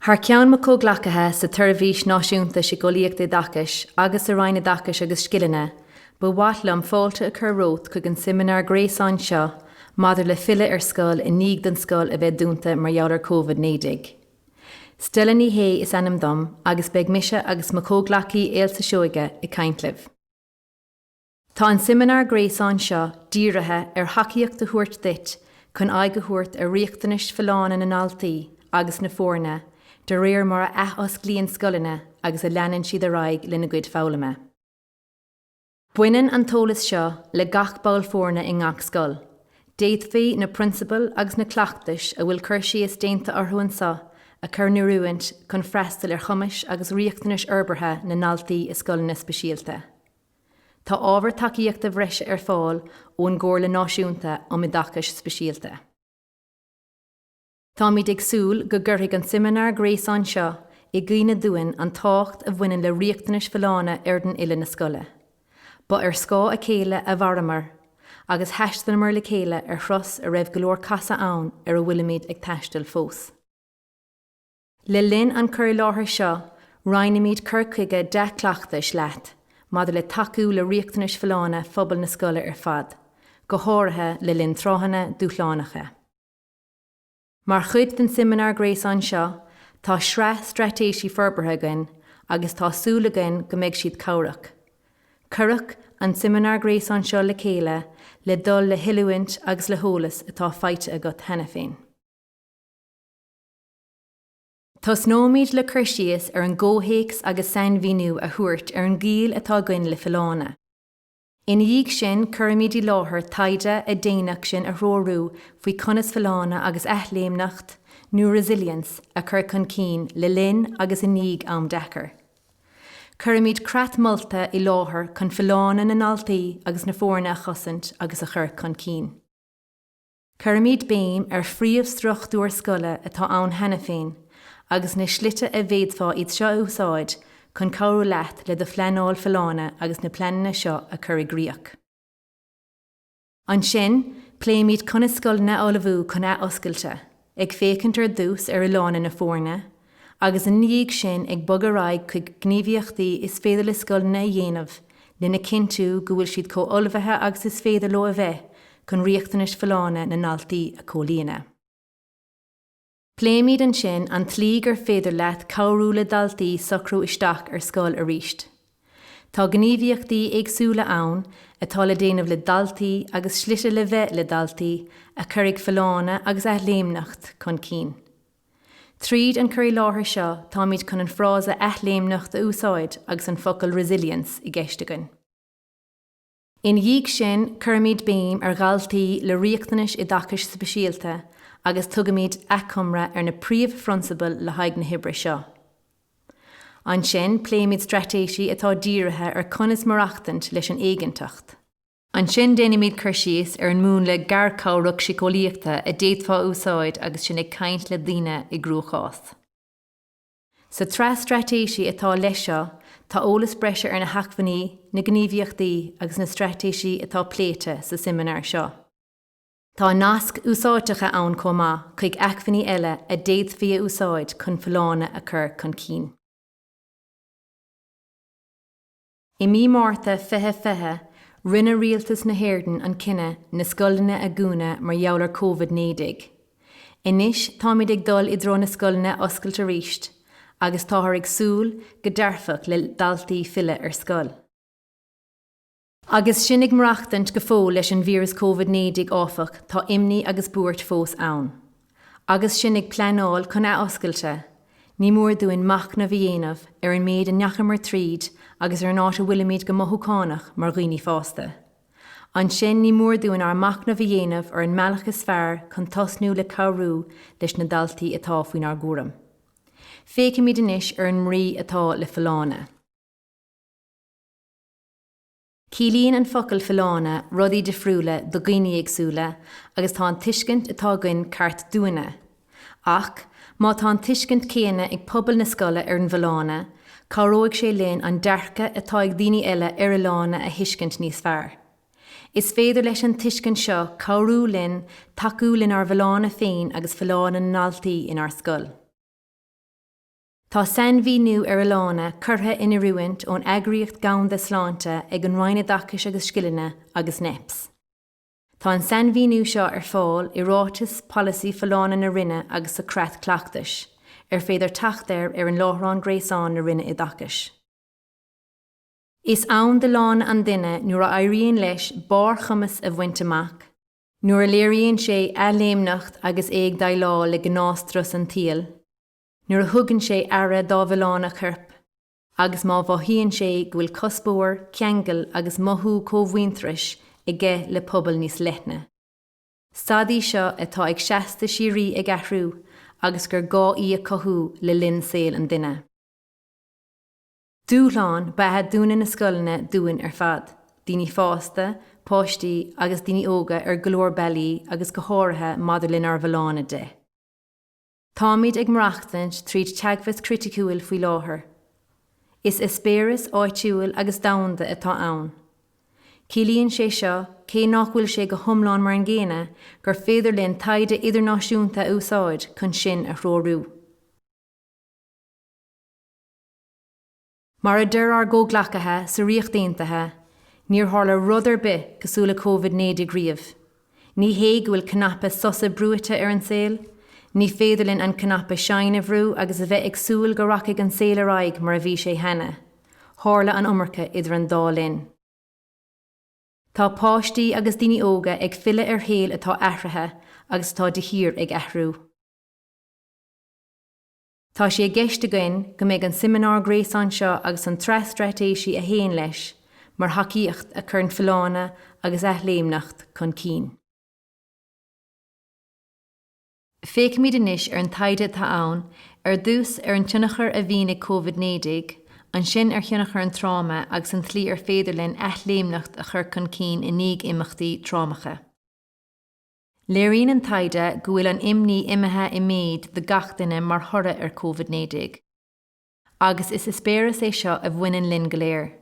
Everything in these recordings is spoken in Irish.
Thar ceann mo chomhghleacaithe sa tSeirbhís Náisiúnta Síceolaíochta Oideachais agus sa Roinn Oideachais agus Scileanna, ba mhaith liom fáilte a chur romhat chuig an seimineár gréasáin seo maidir le filleadh ar scoil i ndiaidh don scoil a bheith dúnta mar gheall ar Covid-19. Stella Ní Shé is ainm dom agus beidh mise agus mo chomhghleacaí Ailsa Seoige ag caint libh. Tá an seimineár gréasáin seo dírithe ar thacaíocht a thabhairt duit chun aghaidh a thabhairt ar riachtanais folláine na ndaltaí agus na foirne de réir mar a athosclaíonn scoileanna agus a leanann siad ar aghaidh lena gcuid foghlama. Baineann an t-eolas seo le gach ball foirne i ngach scoil. D'fhéadfaí na prionsabail agus na cleachtais a bhfuil cur síos déanta orthu anseo a chur in oiriúint chun freastal ar chumais agus riachtanais fhorbartha na ndaltaí i scoileanna speisialta. Tá ábhar tacaíochta bhreise ar fáil ón gComhairle Náisiúnta um Oideachais Speisialta. Táimid ag súil go gcuirfidh an seimineár gréasáin seo i gcuimhne dúinn an tábhacht a bhaineann le riachtanais folláine fhoireann uile na scoile. Ba ar scáth a chéile a mhaireamar agus thaistealamar le chéile ar thuras a raibh go leor casadh ann ar a bhfuilimid ag taisteal fós. Le linn an chur i láthair seo, roinnfimid cur chuige dea-chleachtais leat maidir le tacú le riachtanais folláine phobal na scoile ar fad, go háirithe le linn tráthanna dúshlánacha. Mar chuid den seimineár gréasáin seo, tá sraith straitéisí forbartha againn agus tá súil againn go mbeidh siad cabhrach. Cuireadh an seimineár gréasáin seo le chéile le dul le hoiliúint agus le heolas atá faighte agat cheana féin. Tosnóimid le cur síos ar an gcomhthéacs agus sainmhíniú a thabhairt ar an gciall atá againn le folláine. Ina dhiaidh sin cuirfimid i láthair taighde a d'fhéadfadh sinn a threorú faoi conas folláine agus athléimneacht, nó resilience, a chur chun cinn le linn agus i ndiaidh am deacair. Cuirfimid creat molta i láthair chun folláine na ndaltaí agus na foirne a chosaint agus a chur chun cinn. Cuirfimid béim ar phríomhstruchtúir scoile atá ann cheana féin agus na slite a bhféadfá iad seo a úsáid chun cabhrú leat le do phleanáil folláine agus na pleananna seo a chur i gcrích. Ansin, pléimid conas scoileanna a ullmhú chun athoscailte, ag féachaint ar dtús ar fholláine na foirne, agus ina dhiaidh sin ag bogadh ar aghaidh chuig gníomhaíochtaí is féidir le scoileanna a dhéanamh lena chinntiú go bhfuil siad chomh ullmhaithe agus is féidir leo a bheith chun riachtanais folláine na ndaltaí a chomhlíonadh. Pléimid ansin an tslí gur féidir leat cabhrú le daltaí socrú isteach ar scoil arís. Tá gníomhaíochtaí éagsúla ann atá le déanamh le daltaí agus slite le bheith le daltaí a chuirfidh folláine agus athléimneacht chun cinn. Tríd an cur i láthair seo táimid chun an frása athléimneacht a úsáid agus an focal resilience i gceist againn. Ina dhiaidh sin, cuirfimid béim ar dhaltaí le riachtanais oideachais speisialta agus tugaimid achoimre ar na príomhphrionsabail le haghaidh na hoibre seo. Ansin, pléimid straitéisí atá dírithe ar conas maireachtaint leis an éiginnteacht. Ansin déanaimid cur síos ar an múnla garchabhrach síceolaíochta a d'fhéadfá a úsáid agus sinn ag caint le daoine i gcruachás. Sa tsraith straitéisí atá leis seo, tá eolas breise ar na hacmhainní, na gníomhaíochtaí agus na straitéisí atá pléite sa seimineár seo. Tá naisc úsáideacha ann chomh maith chuig acmhainní eile a d'fhéadfaí a úsáid chun folláine a chur chun cinn. I mí Márta 2020, rinne Rialtas na hÉireann an cinneadh na scoileanna a dhúnadh mar gheall ar Covid-19. Anois táimid ag dul i dtreo na scoileanna a oscailt arís agus táthar ag súil go dearfach le daltaí filleadh ar scoil. Agus sinn ag maireachtaint go fóill leis an víreas Covid-19 áfach, tá imní agus buairt fós ann. Agus sinn ag pleanáil chun athoscailte, ní mór dúinn machnamh a dhéanamh ar an méid a ndeachamar tríd agus ar an áit a bhfuilimid go mothúchánach mar dhaoine fásta. Ansin ní mór dúinn ár machnamh a dhéanamh ar an mbealach is fearr chun tosnú le cabhrú leis na daltaí atá faoinár gcúram. Féachfaimid anois ar an mbrí atá le folláine. Ciallaíonn an focal folláine rudaí difriúla do dhaoine éagsúla agus tá an tuiscint atá againn ceart dúinne. Ach, má tá an tuiscint chéanna ag pobal na scoile ar an bhfolláine, cabhróidh sé linn an dearcadh atá ag daoine eile ar fholláine a thuiscint níos fearr. Is féidir leis an tuiscint seo cabhrú linn tacú lenár bhfolláine féin agus folláine na ndaltaí inár scoil. Tá sainmhíniú ar fholláine curtha in oiriúint ón Eagraíocht Dhomhanda Sláinte ag an Roinn Oideachais agus Scileanna agus NEPS. Tá an sainmhíniú seo ar fáil i Ráiteas Polasaí Folláine na Roinne agus sa Chreat Cleachtais, ar féidir teacht air ar an láithreán gréasáin na Roinne Oideachais. Is ann d'fholláine an duine nuair a éiríonn leis barrchumas a bhaint amach, nuair a léiríonn sé athléimneacht agus é ag déileáil le gnáthstrus an tsaoil, nuair a thugann sé aire dá bhfolláine choirp, agus má mhothaíonn sé go bhfuil cuspóir, ceangal agus mothú cómhuintearais aige le pobal níos leithne. Staid í seo atá ag seasta síoraí ag athrú agus gur gá í a chothú le linn saol an duine. Dúshlán ba ea dúnadh na scoileanna dúinn ar fad, daoine fásta, páistí agus daoine óga ar go leor bealaí agus go háirithe maidir lenár bhfolláine de. Táimid ag maireachtaint tríd teagmhas criticiúil faoi láthair. Is eispéireas áitiúil agus domhanda atá ann. Ciallaíonn sé seo, cé nach bhfuil sé go hiomlán mar an gcéanna, gur féidir linn taighde idirnáisiúnta a úsáid chun sinn a threorú. Mar a deir ár gcomhghleacaithe sa Ríocht Aontaithe, níor tharla rud ar bith cosúil le Covid-19 riamh. Ní hé go bhfuil cnaipe sosa brúite ar an saol, ní féidir linn an cnaipe seinn a bhrú agus a bheith ag súil go rachaidh an saol ar aghaidh mar a bhí sé cheana. Tharla an iomarca idir an dá linn. Tá páistí agus daoine óga ag filleadh ar shaol atá athraithe agus atá de shíor ag athrú. Tá sé i gceist againn go mbeidh an seimineár gréasáin seo agus an tsraith straitéisí a théann leis mar thacaíocht a chuireann folláine agus athléimneacht chun cinn. Féachfaimid anois ar an taighde atá ann, ar dtús ar an tionchar a bhíonn ag Covid-19, ansin ar thionchar an tráma agus an tslí ar féidir linn athléimneacht a chur chun cinn i ndiaidh imeachtaí trámacha. Léiríonn an taighde go bhfuil an imní imithe i méid do gach duine mar thoradh ar Covid-19, agus is eispéireas é seo a bhaineann linn go léir.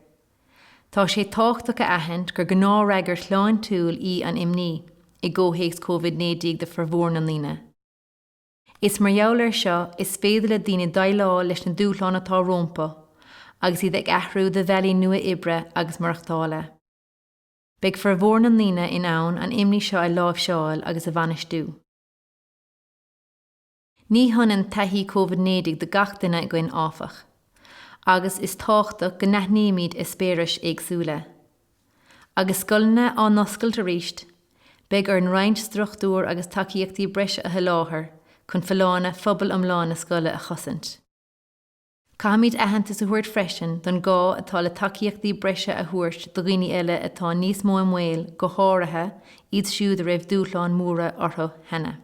Tá sé tábhachtach a aithint gur gnáthfhreagairt shláintiúil í an imní i gcomhthéacs Covid-19 do formhór na ndaoine. Is mar gheall air seo is féidir le daoine déileáil leis na dúshláin atá rompu agus iad ag athrú do bhealaí nua oibre agus maireachtála. Beidh formhór na ndaoine in ann an imní seo a láimhseáil agus a bhainistiú. Ní hionann taithí Covid-19 do gach duine againn áfach, agus is tábhachtach go n-aithnímid eispéiris éagsúla. Agus scoileanna á n-oscailt arís, beidh orainn roinnt struchtúr agus tacaíochtaí breise a sholáthar chun folláine phobal iomlán na scoile a chosaint. Caithfimid aitheantas a thabhairt freisin don gá atá le tacaíochtaí breise a thabhairt do dhaoine eile atá níos mó i mbaol, go háirithe iad siúd a raibh dúshláin mhóra orthu cheana.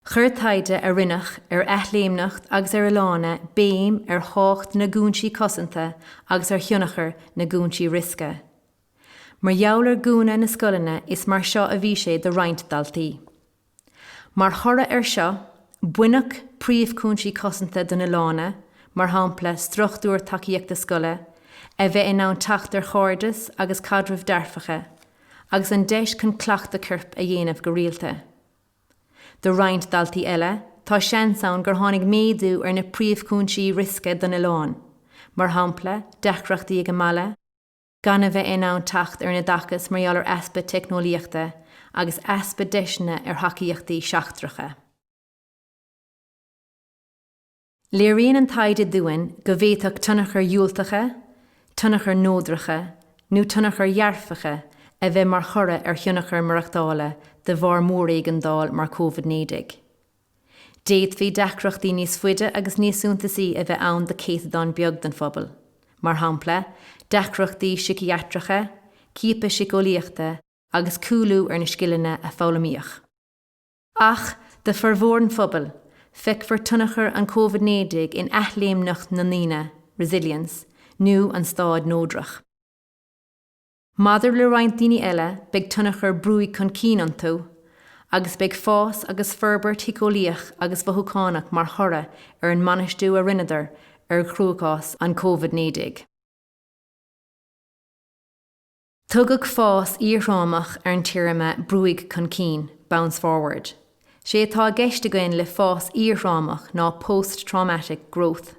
Chuir taighde a rinneadh ar athléimneacht agus ar fholláine béim ar thábhacht na gcúinsí cosanta agus ar thionchar na gcúinsí riosca. Mar gheall ar dhúnadh na scoileanna is mar seo a bhí sé do roinnt daltaí. Mar thoradh air seo, baineadh príomhchúinsí cosanta don fholláine, mar shampla struchtúr tacaíochta scoile, a bheith in ann teacht ar chairdeas agus caidrimh dearfacha, agus an deis chun cleachtadh coirp a dhéanamh go rialta. Do roinnt daltaí eile, tá seans ann gur tháinig méadú ar na príomhchúinsí riosca don fholláine, mar shampla deacrachtaí ag an mbaile, gan a bheith in ann teacht ar an oideachas mar gheall ar easpa teicneolaíochta agus easpa deiseanna ar thacaíochtaí seachtracha. Léiríonn an taighde dúinn go bhféadfadh tionchair dhiúltacha, tionchair neodracha nó tionchair dhearfacha a bheith mar thoradh ar thionchar maireachtála de bharr móréigeandáil mar Covid-19. D'fhéadfaí deacrachtaí níos faide agus níos suntasaí a bheith ann do chéatadán beag den phobal, mar shampla, deacrachtaí síciatracha, ciapadh síceolaíochta agus cúlú ar na scileanna a foghlaimíodh. Ach, do formhór an phobail, feicfear tionchar an Covid-19 in athléimneacht na ndaoine, resilience, nó an staid neodrach. Maidir le roinnt daoine eile, beidh tionchar brúigh chun cinn iontu, agus beidh fás agus forbairt shíceolaíoch agus mhothúchánach mar thoradh ar an mbainistiú a rinneadar ar chruachás an Covid-19. Tugadh fás iarthrámach ar an téarma 'brúigh chun cinn', bounce forward. Sé atá i gceist againn le fás iarthrámach ná post-traumatic growth.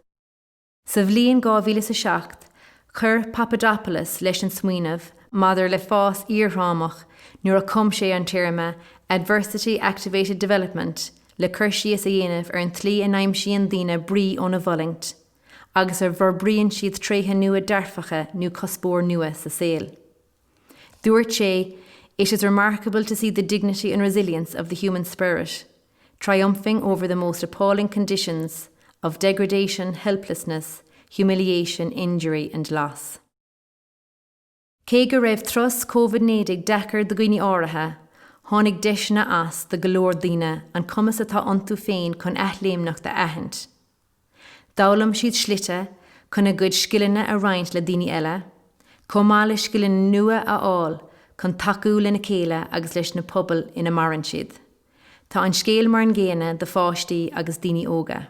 Sa bhliain 2007, chuir Papadopoulos leis an smaoineamh maidir le fás iarthrámach nuair a chum sé an téarma 'adversity activated development' le cur síos a dhéanamh ar an tslí a n-aimsíonn daoine brí óna bhfulaingt agus a bhforbraíonn siad tréithe nua dearfacha nó cuspóir nua sa saol. Dúirt sé, It is remarkable to see the dignity and resilience of the human spirit, triumphing over the most appalling conditions of degradation, helplessness, humiliation, injury and loss. Cé go raibh turas Covid-19 deacair do dhaoine áirithe, tháinig deiseanna as do go leor daoine an cumas atá iontu féin chun athléimneacht a aithint. D'fhoghlaim siad slite chun a gcuid scileanna a roinnt le daoine eile, chomh maith le scileanna nua a fháil chun tacú lena chéile agus leis na pobail ina maireann siad. Tá an scéal mar an gcéanna do pháistí agus daoine óga.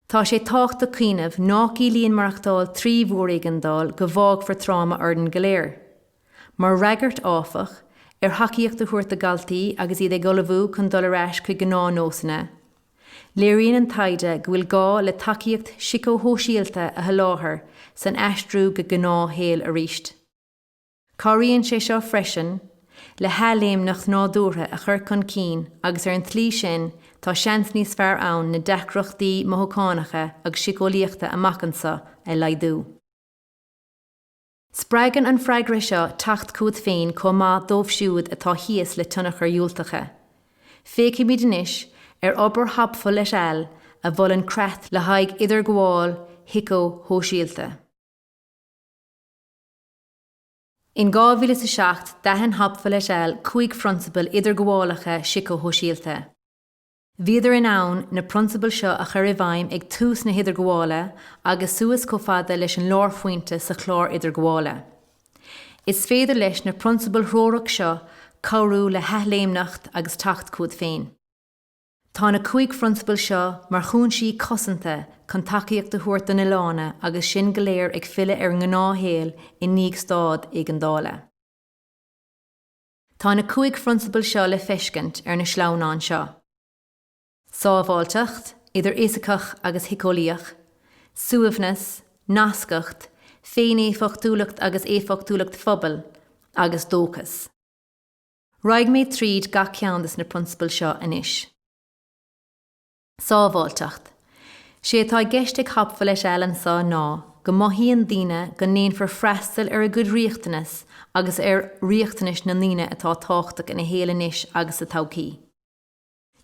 Tá sé tábhachtach cuimhneamh ná ciallaíonn maireachtáil trí mhóréigeandáil go bhfágfar tráma orainn go léir. Mar fhreagairt, áfach, ar thacaíocht a thabhairt do dhaltaí agus iad ag ullmhú chun dul ar ais chuig gnáthnósanna, léiríonn an taighde go bhfuil gá le tacaíocht shíceashóisialta a sholáthar san aistriú go gnáthshaol arís. Cabhraíonn sé seo freisin le hathléimneacht nádúrtha a chur chun cinn agus ar an tslí sin tá seans níos fearr ann na deacrachtaí mothúchánacha agus síceolaíochta amach anseo a laghdú. Spreagann an freagra seo teacht chugat féin chomh maith dóibh siúd atá thíos le tionchair dhiúltacha. Féachfaimid anois ar obair Hopful et al. a mholann creat le haghaidh idirghabháil shíceashóisialta. In 2007, d'aithin Hopful et al. 5 phrionsabal idirghabhálacha síceashóisialta. Bhíodar in ann na prionsabail seo a chur i bhfeidhm ag tús na hidirghabhála agus suas chomh fada leis an lárphointe sa chlár idirghabhála. Is féidir leis na prionsabail threorach seo cabhrú le hathléimneacht agus teacht chugat féin. Tá na 5 phrionsabal seo mar chúinsí cosanta chun tacaíocht a thabhairt don fholláine agus sinn go léir ag filleadh ar an ngnáthshaol i ndiaidh staid éigeandála. Tá na 5 phrionsabal seo le feiscint ar na sleamhnáin seo, Sábháilteacht, idir fhisiceach agus shíceolaíoch, suaimhneas, nascacht, féin-éifeachtúlacht agus éifeachtúlacht phobail, agus dóchas. Raghaidh mé tríd gach ceann de na prionsabail seo anois. Sábháilteacht. Sé atá i gceist ag Hopful et al. anseo ná go mothaíonn daoine go ndéanfar freastal ar a gcuid riachtanas agus ar riachtanais na ndaoine atá tábhachtach ina shaol anois agus sa todhchaí.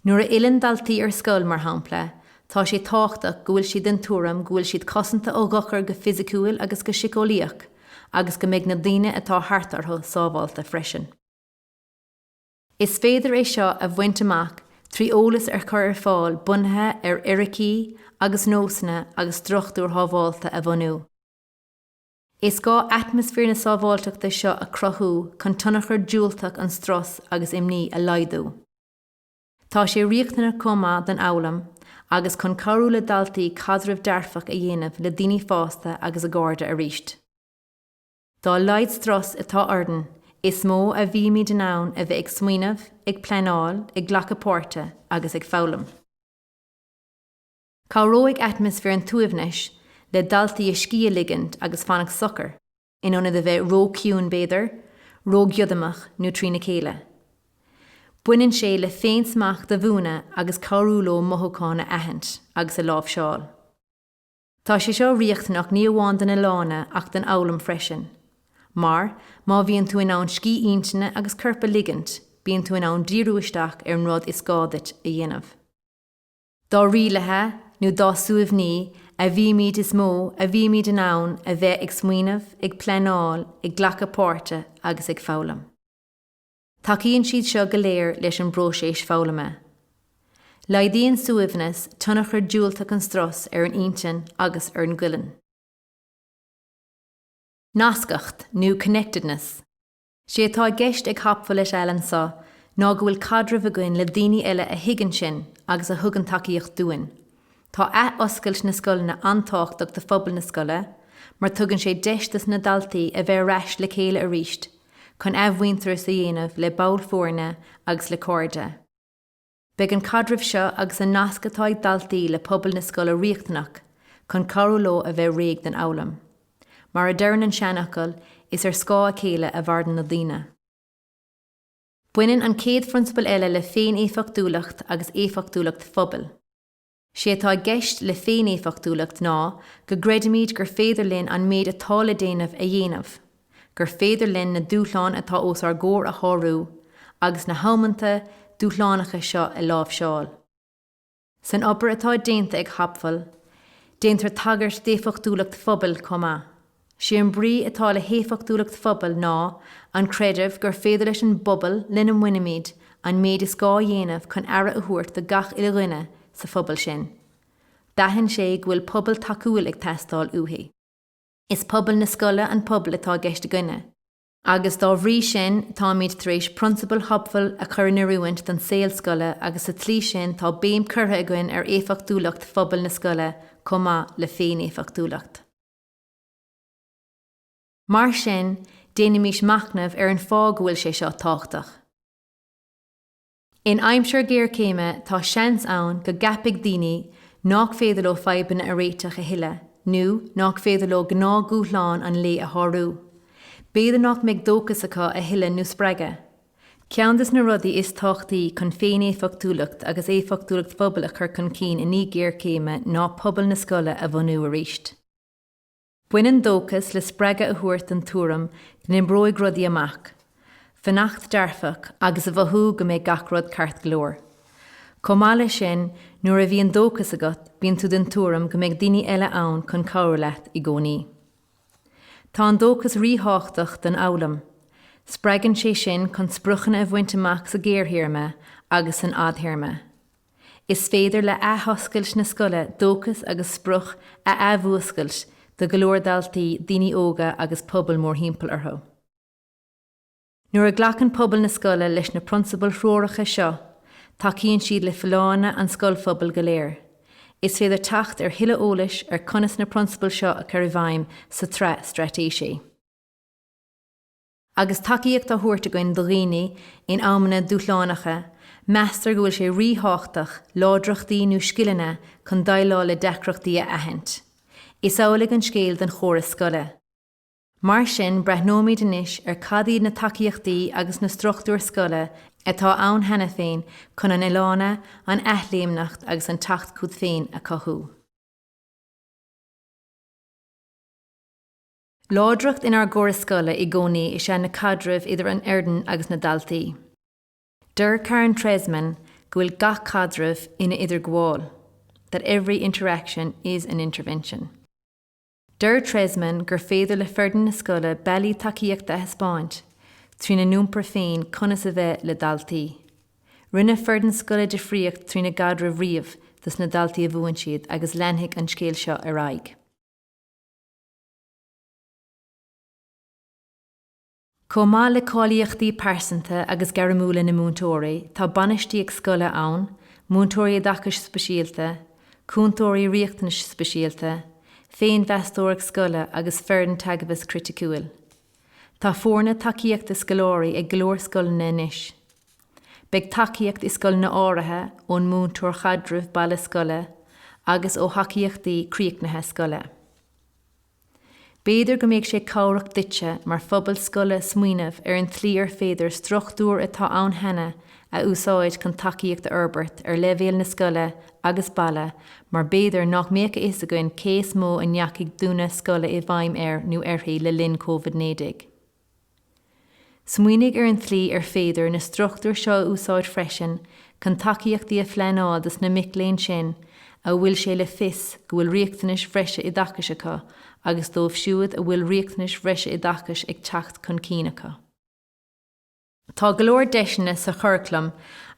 Nuair a fhilleann daltaí ar scoil, mar shampla, tá sé tábhachtach go bhfuil siad den tuairim go bhfuil siad cosanta ó dhochar go fisiciúil agus go síceolaíoch agus go mbeidh na daoine atá thart orthu sábháilte freisin. Is féidir é seo a bhaint amach trí eolas a chur ar fáil bunaithe ar fhíricí agus nósanna agus struchtúir shábháilte a bhunú. Is gá atmaisféar na sábháilteachta seo a chruthú chun tionchar diúltach an strus agus imní a laghdú. Tá sé riachtanach chomh maith don fhoghlaim agus chun cabhrú le daltaí caidreamh dearfach a dhéanamh le daoine fásta agus a gcairde arís. Dá laghad strus atá orainn, is mó a bhímid in ann a bheith ag smaoineamh, ag pleanáil, ag glacadh páirte agus ag foghlaim. Cabhróidh atmaisféar an tsuaimhnis le daltaí a scíth a ligint agus fanacht socair, in ionad a bheith ró-chiúin b'fhéidir, ró-ghiodamach nó trína chéile. Baineann sé le féinsmacht a mhúineadh agus cabhrú leo mothúcháin a aithint agus a láimhseáil. Tá sé seo riachtanach ní amháin don fholláine ach don fhoghlaim freisin. Mar, má bhíonn tú in ann scíth intinne agus coirp a ligint, bíonn tú in ann díriú isteach ar an rud is gá duit a dhéanamh. Dá rialaithe, nó dá suaimhní, a bhímid is mó a bhímid in ann a bheith ag smaoineamh, ag pleanáil, ag glacadh páirte agus ag foghlaim. Tacaíonn siad seo go léir leis an bpróiseas foghlama. Laghdaíonn suaimhneas tionchar diúltach an strus ar an intinn agus ar an gcuileann. Nascacht, nó connectedness. Sé atá i gceist ag Hopful et al. anseo ná go bhfuil caidreamh againn le daoine eile a thuigeann sinn agus a thugann tacaíocht dúinn. Tá ath-oscailt na scoileanna an-tábhachtach do phobal na scoile mar tugann sé deis dos na daltaí a bheith ar ais le chéile arís chun athmhuintearas a dhéanamh le baill foirne agus le cairde. Beidh an caidreamh seo agus an nasc atá ag daltaí le pobal na scoile riachtanach. chun cabhrú leo a bheith réidh don fhoghlaim. Mar a deireann an seanfhocal, is ar scáth a chéile a mhaireann na daoine. Baineann an chéad phrionsabal eile le féin-éifeachtúlacht agus éifeachtúlacht phobail. Sé atá i gceist le féin-éifeachtúlacht ná go gcreidimid gur féidir linn an méid atá le déanamh a dhéanamh, gur féidir linn na dúshláin atá os ár gcomhair a shárú agus na hamanta dúshlánacha seo a láimhseáil. San obair atá déanta ag Hopful, déantar tagairt d'éifeachtúlacht phobail chomh maith. Sé an brí atá le héifeachtúlacht phobail ná an creideamh gur féidir leis an bpobal lena mbainimid an méid is gá a dhéanamh chun aire a thabhairt do gach uile dhuine sa phobal sin. D'aithin sé go bhfuil pobal tacúil ag teastáil uaithi. Is pobal na scoile an pobal atá i gceist againne, agus dá bhrí sin táimid tar éis prionsabail Hopful a chur in oiriúint don saol scoile agus sa tslí sin tá béim curtha againn ar éifeachtúlacht phobal na scoile chomh maith le féin-éifeachtúlacht. Mar sin, déanaimis machnamh ar an fáth go bhfuil sé seo tábhachtach. In aimsir géarchéime, tá seans ann go gceapfaidh daoine nách féidir leo fadhbanna a réiteach a thuilleadh nó nách féidir leo gnáthdhúshláin an lae a shárú. B'fhéidir nách mbeidh dóchas acu a thuilleadh nó spreagadh. Ceann des na rudaí is tábhachtaí chun féin-éifeachtúlacht agus éifeachtúlacht phobail a chur chun cinn i ndiaidh géarchéime ná pobal na scoile a bhunú arís. Baineann dóchas le spreagadh a thabhairt don tuairim go n-oibreoidh rudaí amach, fanacht dearfach agus a mhothú go mbeidh gach rud ceart go leor. Chomh maith leis sin, nuair a bhíonn dóchas agat, bíonn tú den tuairim go mbeidh daoine eile ann chun cabhrú leat i gcónaí. Tá an dóchas ríthábhachtach don fhoghlaim. Spreagann sé sinn chun spriocanna a bhaint amach sa ghearrthéarma agus san fhadthéarma. Is féidir le athoscailt na scoile dóchas agus sprioc a athmhúscailt do go leor daltaí, daoine óga agus pobal mórthimpeall orthu. Nuair a ghlacann pobal na scoile leis na prionsabail threoracha seo, tacaíonn siad le folláine an scoilphobail go léir. Is féidir teacht ar thuilleadh eolais ar conas na prionsabail seo a chur i bhfeidhm sa tsraith straitéisí. Agus tacaíocht á thabhairt againn do dhaoine in amanna dúshlánacha, meastar go bhfuil sé ríthábhachtach láidreachtaí nó scileanna chun déileáil le deacrachtaí a aithint. Is amhlaidh an scéal don chóras scoile. Mar sin, breathnóimid anois ar cad iad na tacaíochtaí agus na struchtúir scoile atá ann cheana féin chun an fholláine, an athléimneacht agus an teacht chugat féin a chothú. Láidreacht inár gcóras scoile i gcónaí is ea na caidrimh idir an fhoireann agus na daltaí. Deir Karen Treisman go bhfuil gach caidreamh ina idirghabháil, that every interaction is an intervention. Deir Treisman gur féidir le foireann na scoile bealaí tacaíochta a thaispeáint trína n-iompar féin conas a bheith le daltaí. Rinne foireann scoile difríocht trína gcaidreamh riamh dos na daltaí a mhúin siad agus leanfaidh an scéal seo ar aghaidh. Chomh maith le cáilíochtaí pearsanta agus gairmiúla na múinteoirí, tá bainistíocht scoile ann, múinteoirí oideachais speisialta, cúntóirí riachtanais speisialta, féinmheastóireacht scoile agus foireann teagmhas criticiúil. Tá foirne tacaíochta scoláirí ag go leor scoileanna anois. Beidh tacaíocht i scoileanna áirithe ón múinteoir chaidrimh baile-scoile agus ó thacaíochtaí críochnaithe scoile. B'fhéidir go mbeadh sé cabhrach duitse mar phobal scoile smaoineamh ar an tslí ar féidir struchtúir atá ann cheana a úsáid chun tacaíocht a fhorbairt ar leibhéal na scoile agus baile mar b'fhéidir nach mbeadh a fhios againn cé is mó a ndeachaigh dúnadh scoile i bhfeidhm air nó uirthi le linn Covid-19. Smaoinigh ar an tslí ar féidir na struchtúir seo a úsáid freisin chun tacaíochtaí a phleanáil dos na mic léinn sin a bhfuil sé le fios go bhfuil riachtanais bhreise oideachais acu agus dóibh siúd a bhfuil riachtanais bhreise oideachais ag teacht chun cinn acu. Tá go leor deiseanna sa churaclam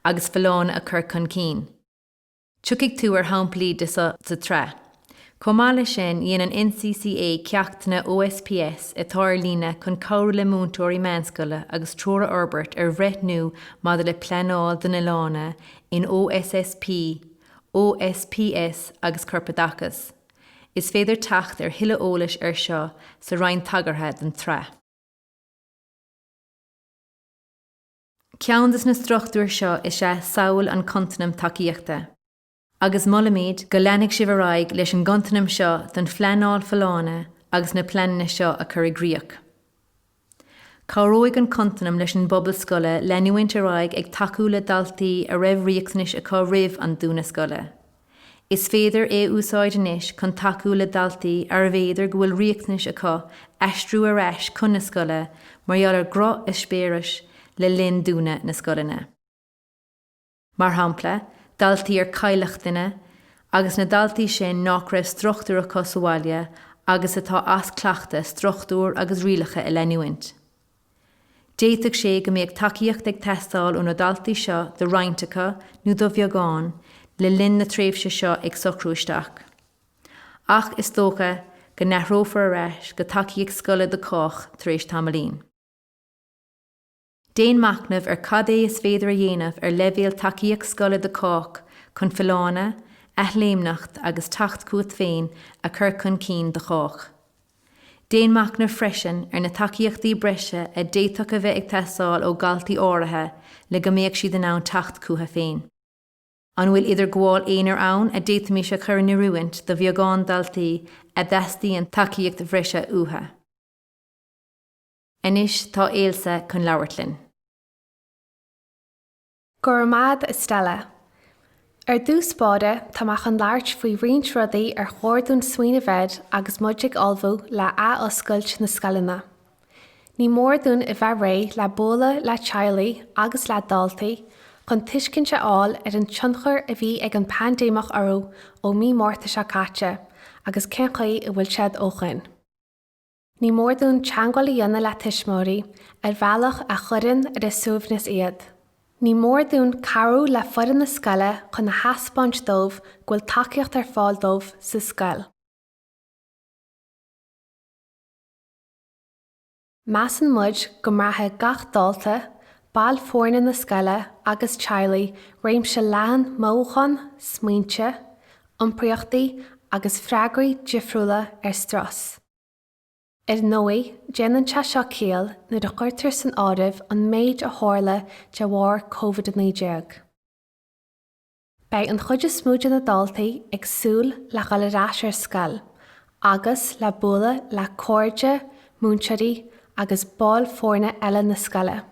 agus folláine a chur chun cinn. Tiocfaidh tú ar shamplaí de seo sa tsraith. Chomh maith leis sin, dhein an NCCA ceachtanna OSPS atá ar líne chun cabhrú le múinteoirí meánscoile agus treoir a fhorbairt ar bhreithniú maidir le pleanáil don fholláine in OSSP, OSPS agus Corpoideachas. Is féidir teacht ar thuilleadh eolais air seo sa roinn tagartha den tsraith. Ceann de na struchtúir seo is ea samhail an Chontanaim Tacaíochta. Agus molaimid go leanfaidh sibh ar aghaidh leis an gcontanam seo don phleanáil folláine agus na pleananna seo a chur i gcrích. Cabhróidh an contanam leis an bpobal scoile leanúint ar aghaidh ag tacú le daltaí a raibh riachtanais acu roimh an dúnadh scoile. Is féidir é a úsáid anois chun tacú le daltaí arbh fhéidir go bhfuil riachtanais acu aistriú ar ais chun na scoile mar gheall ar dhroch-eispéiris le linn dúnadh na scoileanna. Mar shampla, daltaí ar cailleadh duine, agus na daltaí sin nach raibh struchtúr acu sa bhaile agus atá as cleachtadh struchtúr agus rialacha a leanúint. D'fhéadfadh sé go mbeadh tacaíocht ag teastáil ó na daltaí seo do roinnt acu nó do bheagán le linn na tréimhse seo ag socrú isteach. Ach is dócha go n-athrófar ar ais go tacaíocht scoile do chách tar éis tamaillín. Déan machnamh ar cad é is féidir a dhéanamh ar leibhéal tacaíocht scoile do chách chun folláine, athléimneacht agus teacht chugat féin a chur chun cinn do chách. Déan machnamh freisin ar na tacaíochtaí breise a d'fhéadfadh a bheith ag teastáil ó dhaltaí áirithe le go mbeadh siad in ann teacht chucu féin. An bhfuil idirghabháil aonair ann a d'fhéadfaimis a chur in oiriúint do bheagán daltaí a dteastaíonn tacaíocht bhreise uathu? Anois tá Ailsa chun labhairt linn. Go raibh maith agat, a Stella. Ar dtús báire, tá mé chun labhairt faoi roinnt rudaí ar chóir dúinn smaoineamh air agus muid ag ullmhú le ath-oscailt na scoileanna. Ní mór dúinn a bheith réidh le bualadh le teaghlaigh agus le daltaí chun tuiscint a fháil ar an tionchar a bhí ag an bpaindéimeach orthu ó mí Márta seo caite agus cén chaoi a bhfuil siad ó shoin. Ní mór dúinn teagmháil a dhéanamh le tuismitheoirí ar bhealach a chuireann ar a suaimhneas iad. Ní mór dúinn cabhrú le foireann na scoile chun a thaispeáint dóibh go bhfuil tacaíocht ar fáil dóibh sa scoil. Measann muid go mbraithfidh gach dalta, baill foirne na scoile agus teaghlaigh réimse leathan mothúchán, smaointe, iompraíochtaí agus freagraí difriúla ar strus. Ar ndóigh, déanann sé seo ciall nuair a chuirtear san áireamh an méid a tharla de bharr Covid-19. Beidh an chuid is mó de na daltaí ag súil le dhul ar ais ar scoil agus le bualadh le cairde, múinteoirí agus baill foirne eile na scoile.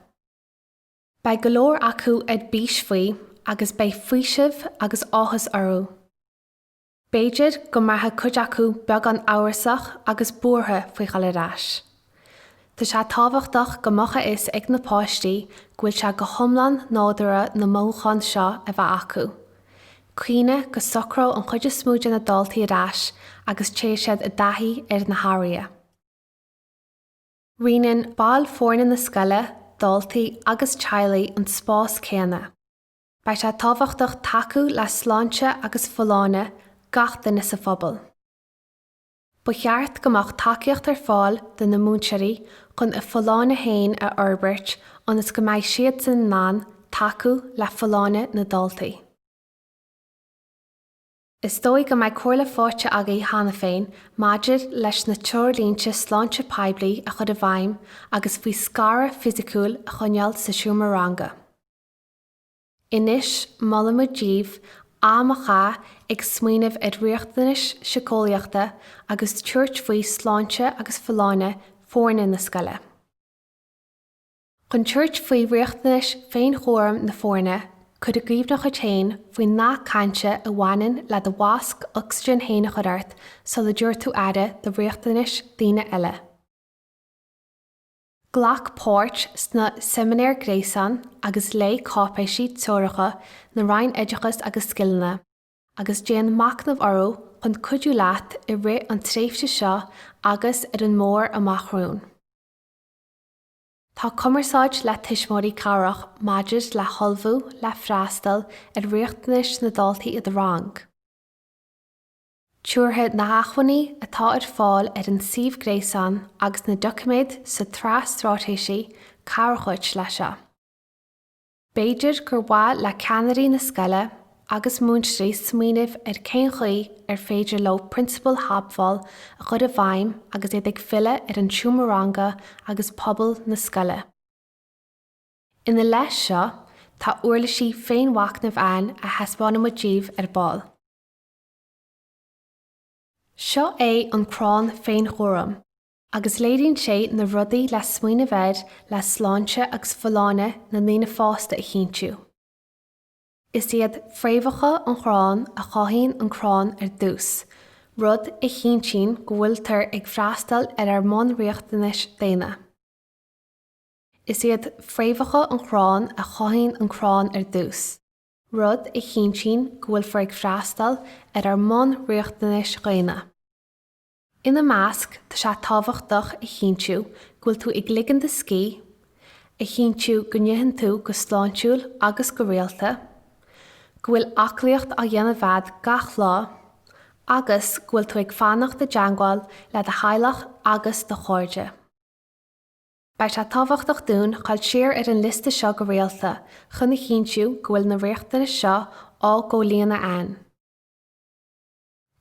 Beidh go leor acu ar bís faoi agus beidh faoiseamh agus áthas orthu. B'fhéidir go mbraithfidh cuid acu beagán amhrasach agus buartha faoi dhul ar ais. Tá sé tábhachtach go mbeadh a fhios ag na páistí go bhfuil sé go hiomlán nádúrtha na mothúcháin seo a bheith acu. Cuimhnigh go socróidh an chuid is mó de na daltaí ar ais agus téann siad i dtaithí ar na hathruithe. Roinneann baill foirne na scoile, daltaí agus teaghlaigh an spás céanna. Beidh sé tábhachtach tacú le sláinte agus folláine gach duine sa phobal. Ba cheart go mbeadh tacaíocht ar fáil do na múinteoirí chun a bhfolláine féin a fhorbairt ionas go mbeidh siadsan in ann tacú le folláine na ndaltaí. Is dóigh go mbeidh comhairle faighte agaibh cheana féin maidir leis na treoirlínte sláinte poiblí a chur i bhfeidhm agus faoi scaradh fisiciúil a choinneáil sa seomra ranga. Anois, molaimid daoibh am a chaitheamh ag smaoineamh ar riachtanais síceolaíochta agus tabhairt faoi sláinte agus folláine foirne na scoile. Chun tabhairt faoi riachtanais féinchúraim na foirne, cuir i gcuimhne dhuit féin faoin nath cainte a bhaineann le do mhasc ocsaigin féin a chur ort sula dtabharfaidh tú aire do riachtanais daoine eile. Glac páirt sna seimineáir gréasáin agus léigh cáipéisí treoracha na Roinne Oideachais agus Scileanna agus déan machnamh orthu chun cuidiú leat i rith an tréimhse seo agus ar an mór amach romhainn. Tá cumarsáid le tuismitheoirí cabhrach maidir le hullmhú le freastal ar riachtanais na ndaltaí i do rang. Tabharfaidh na hacmhainní atá ar fáil ar an suíomh gréasáin agus na doiciméid sa tsraith straitéisí cabhair dhuit leis seo. B'fhéidir gur mhaith le ceannairí na scoile agus múinteoirí smaoineamh ar cén chaoi ar féidir leo prionsabail shábháil a chur i bhfeidhm agus iad ag filleadh ar an seomra ranga agus pobal na scoile. Ina leith seo, tá uirlisí féinmhachnaimh ann a thaispeánfaimid daoibh ar ball. Seo é an crann féinchúraim agus léiríonn sé na rudaí le smaoineamh air le sláinte agus folláine na ndaoine fásta a chinntiú. Is iad fréamhacha an chrainn a chothaíonn an crann ar dtús, rud a chinntíonn go bhfuiltear ag freastal ar ár mbunriachtanais daonna. Is iad fréamhacha an chrainn a chothaíonn an crann ar dtús. rud a chinntíonn go bhfuilfear ag freastal ar ár mbunriachtanais dhaonna. Ina measc, tá sé tábhachtach a chinntiú go bhfuil tú ag ligean do scíth, a chinntiú go n-itheann tú go sláintiúil agus go rialta, go bhfuil aclaíocht á dhéanamh a'd gach lá, agus go bhfuil tú ag fanacht i dteangmháil le do theaghlach agus do chairde. Beidh sé tábhachtach dúinn dul siar ar an liosta seo go rialta chun a chinntiú go bhfuil na riachtanais seo á gcomhlíonadh a'ainn.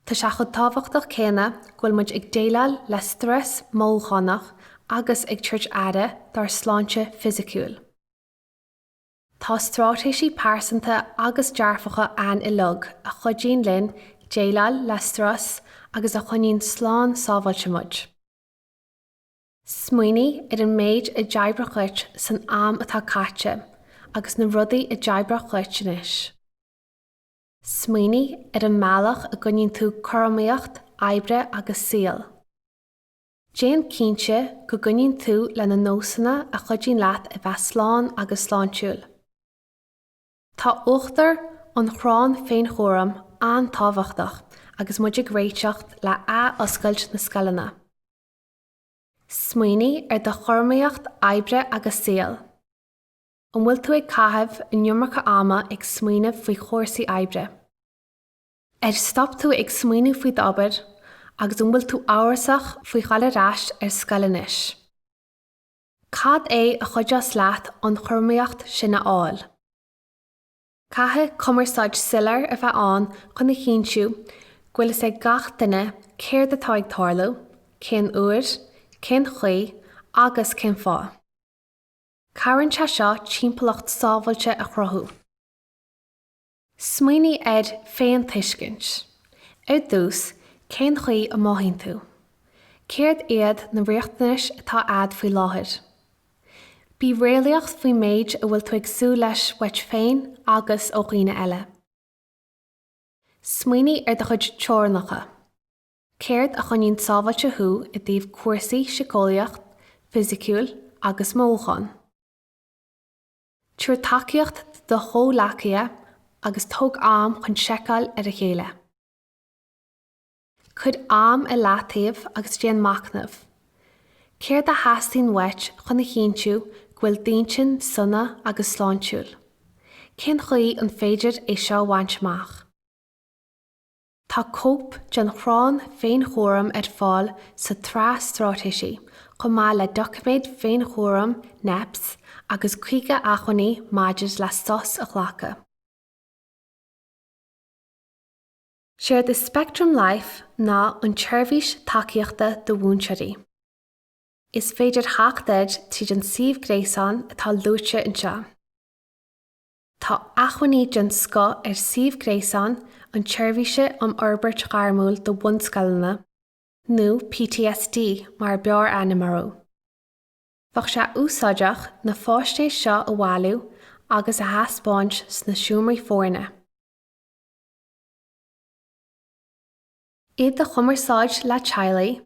Tá sé chomh tábhachtach céanna go bhfuil muid ag déileáil le strus mothúchánach agus ag tabhairt aire dár sláinte fisiciúil. Tá straitéisí pearsanta agus dearfacha a'ainn uilig a chuidíonn linn déileáil le strus agus a choinníonn slán sábháilte muid. Smaoinigh ar an méid a d'oibrigh dhuit san am atá caite agus na rudaí a d'oibreodh dhuit anois. Smaoinigh ar an mbealach a gcoinníonn tú cothromaíocht oibre agus saoil. Déan cinnte go gcoinníonn tú le na nósanna a chuidíonn leat a bheith slán agus sláintiúil. Tá uachtar an chrainn féinchúraim an-tábhachtach agus muid ag réiteach le ath-oscailt na scoileanna. Smaoinigh ar do chothromaíocht oibre agus saoil. An bhfuil tú ag caitheamh an iomarca ama ag smaoineamh faoi chúrsaí oibre? Ar stop tú ag smaoineamh faoi d'obair agus an bhfuil tú amhrasach faoi dhul ar ais ar scoil anois? Cad é a chuideos leat an chothromaíocht sin a fháil? Caithfidh cumarsáid soiléir a bheith ann chun a chinntiú go bhfuil fhios ag gach duine céard atá ag tarlú, cén uair, cén chaoi agus cén fáth. Cabhraíonn sé seo timpeallacht sábháilte a chruthú. Smaoinigh ar féintuiscint. Ar dtús, cén chaoi a mothaíonn tú? Céard iad na riachtanais atá a'd faoi láthair? Bí réalaíoch faoin méid a bhfuil tú ag súil leis uait féin agus ó dhaoine eile. Smaoinigh ar do chuid teorainneacha. Céard a choinníonn sábháilte thú i dtaobh cúrsaí síceolaíocht, fisiciúil agus mothúchán? Tabhair tacaíocht do do chomhghleacaithe agus tóg am chun seiceáil ar a chéile. Cuir am i leataobh agus déan machnamh. Céard a theastaíonn uait chun a chinntiú go bhfuil d'intinn sona agus sláintiúil? Cén chaoi an féidir é seo a bhaint amach? Tá cóip den chrann féinchúraim ar fáil sa tsraith straitéisí, chomh maith le doiciméad féinchúraim NEPS agus 50 acmhainní maidir le sos a ghlacadh. Séard is Spectrum Life ná an tseirbhís tacaíochta do mhúinteoirí. Is féidir theacht air tríd an suíomh gréasáin atá luaite anseo. Tá acmhainní den scoth ar suíomh gréasáin an tSeirbhíse um Fhorbairt Ghairmiúil do Bhunscoileanna, nó PTSD mar a b'fhearr aithne orthu. Bheadh sé úsáideach na fáisnéis seo a bhailiú agus a thaispeáint sna seomraí foirne. I do chumarsáid le teaghlaigh,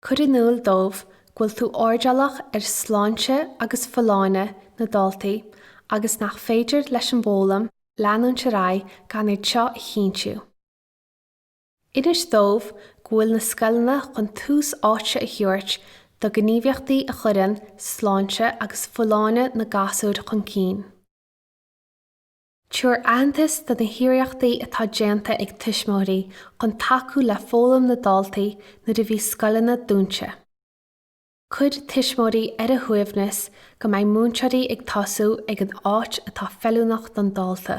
cuir in iúl dóibh go bhfuil tú airdeallach ar shláinte agus folláine na ndaltaí agus nach féidir leis an bhfoghlaim leanúint ar aghaidh gan iad seo a chinntiú. Inis dóibh go bhfuil na scoileanna chun tús áite a thabhairt do ghníomhaíochtaí a chuireann sláinte agus folláine na gasúr chun cinn. Tabhair aitheantas do na hiarrachtaí atá déanta ag tuismitheoirí chun tacú le foghlaim na ndaltaí nuair a bhí scoileanna dúnta. Cuir tuismitheoirí ar a shuaimhneas go mbeidh múinteoirí ag tosú ag an áit atá feiliúnach don dalta.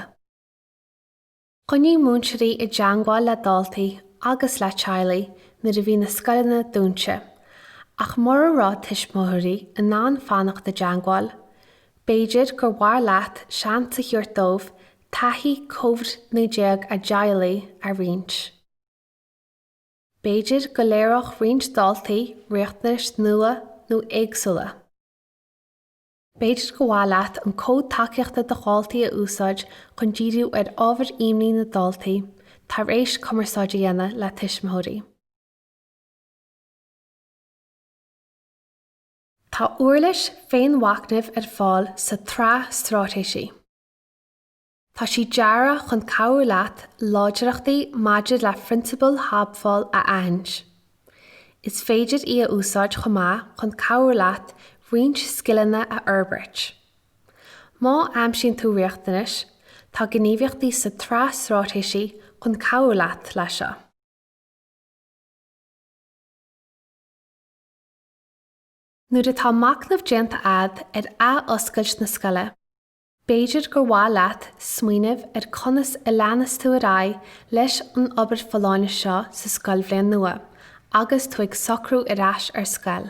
Choinnigh múinteoirí i dteangmháil le daltaí agus le teaghlaigh nuair a bhí na scoileanna dúnta, ach mura raibh tuismitheoirí in ann fanacht i dteangmháil, B'fhéidir gur mhaith leat seans a thabhairt dóibh taithí Covid-19 a dteaghlaigh a roinnt. B'fhéidir go léireodh roinnt daltaí riachtanais nua nó éagsúla. B'fhéidir gur mhaith leat an Cód Tacaíochta do Dhaltaí a úsáid chun díriú ar ábhair imní na ndaltaí tar éis cumarsáid a dhéanamh le tuismitheoirí. Tá uirlis féinmhachnaimh ar fáil sa tsraith straitéisí. Tá sí deartha chun cabhrú leat láidreachtaí maidir le phrionsabail Shábháil a aithint. Is féidir í a úsáid chomh maith chun cabhrú leat roinnt scileanna a fhorbairt. Má aimsíonn tú riachtanais, tá gníomhaíochtaí sa tsraith straitéisí chun cabhrú leat leis seo. Nuair atá machnamh déanta a'd ar ath-oscailt na scoile, B'fhéidir gur mhaith leat smaoineamh ar conas a leanas tú ar aghaidh leis an obair folláine seo sa scoilbhliain nua agus tú ag socrú ar ais ar scoil.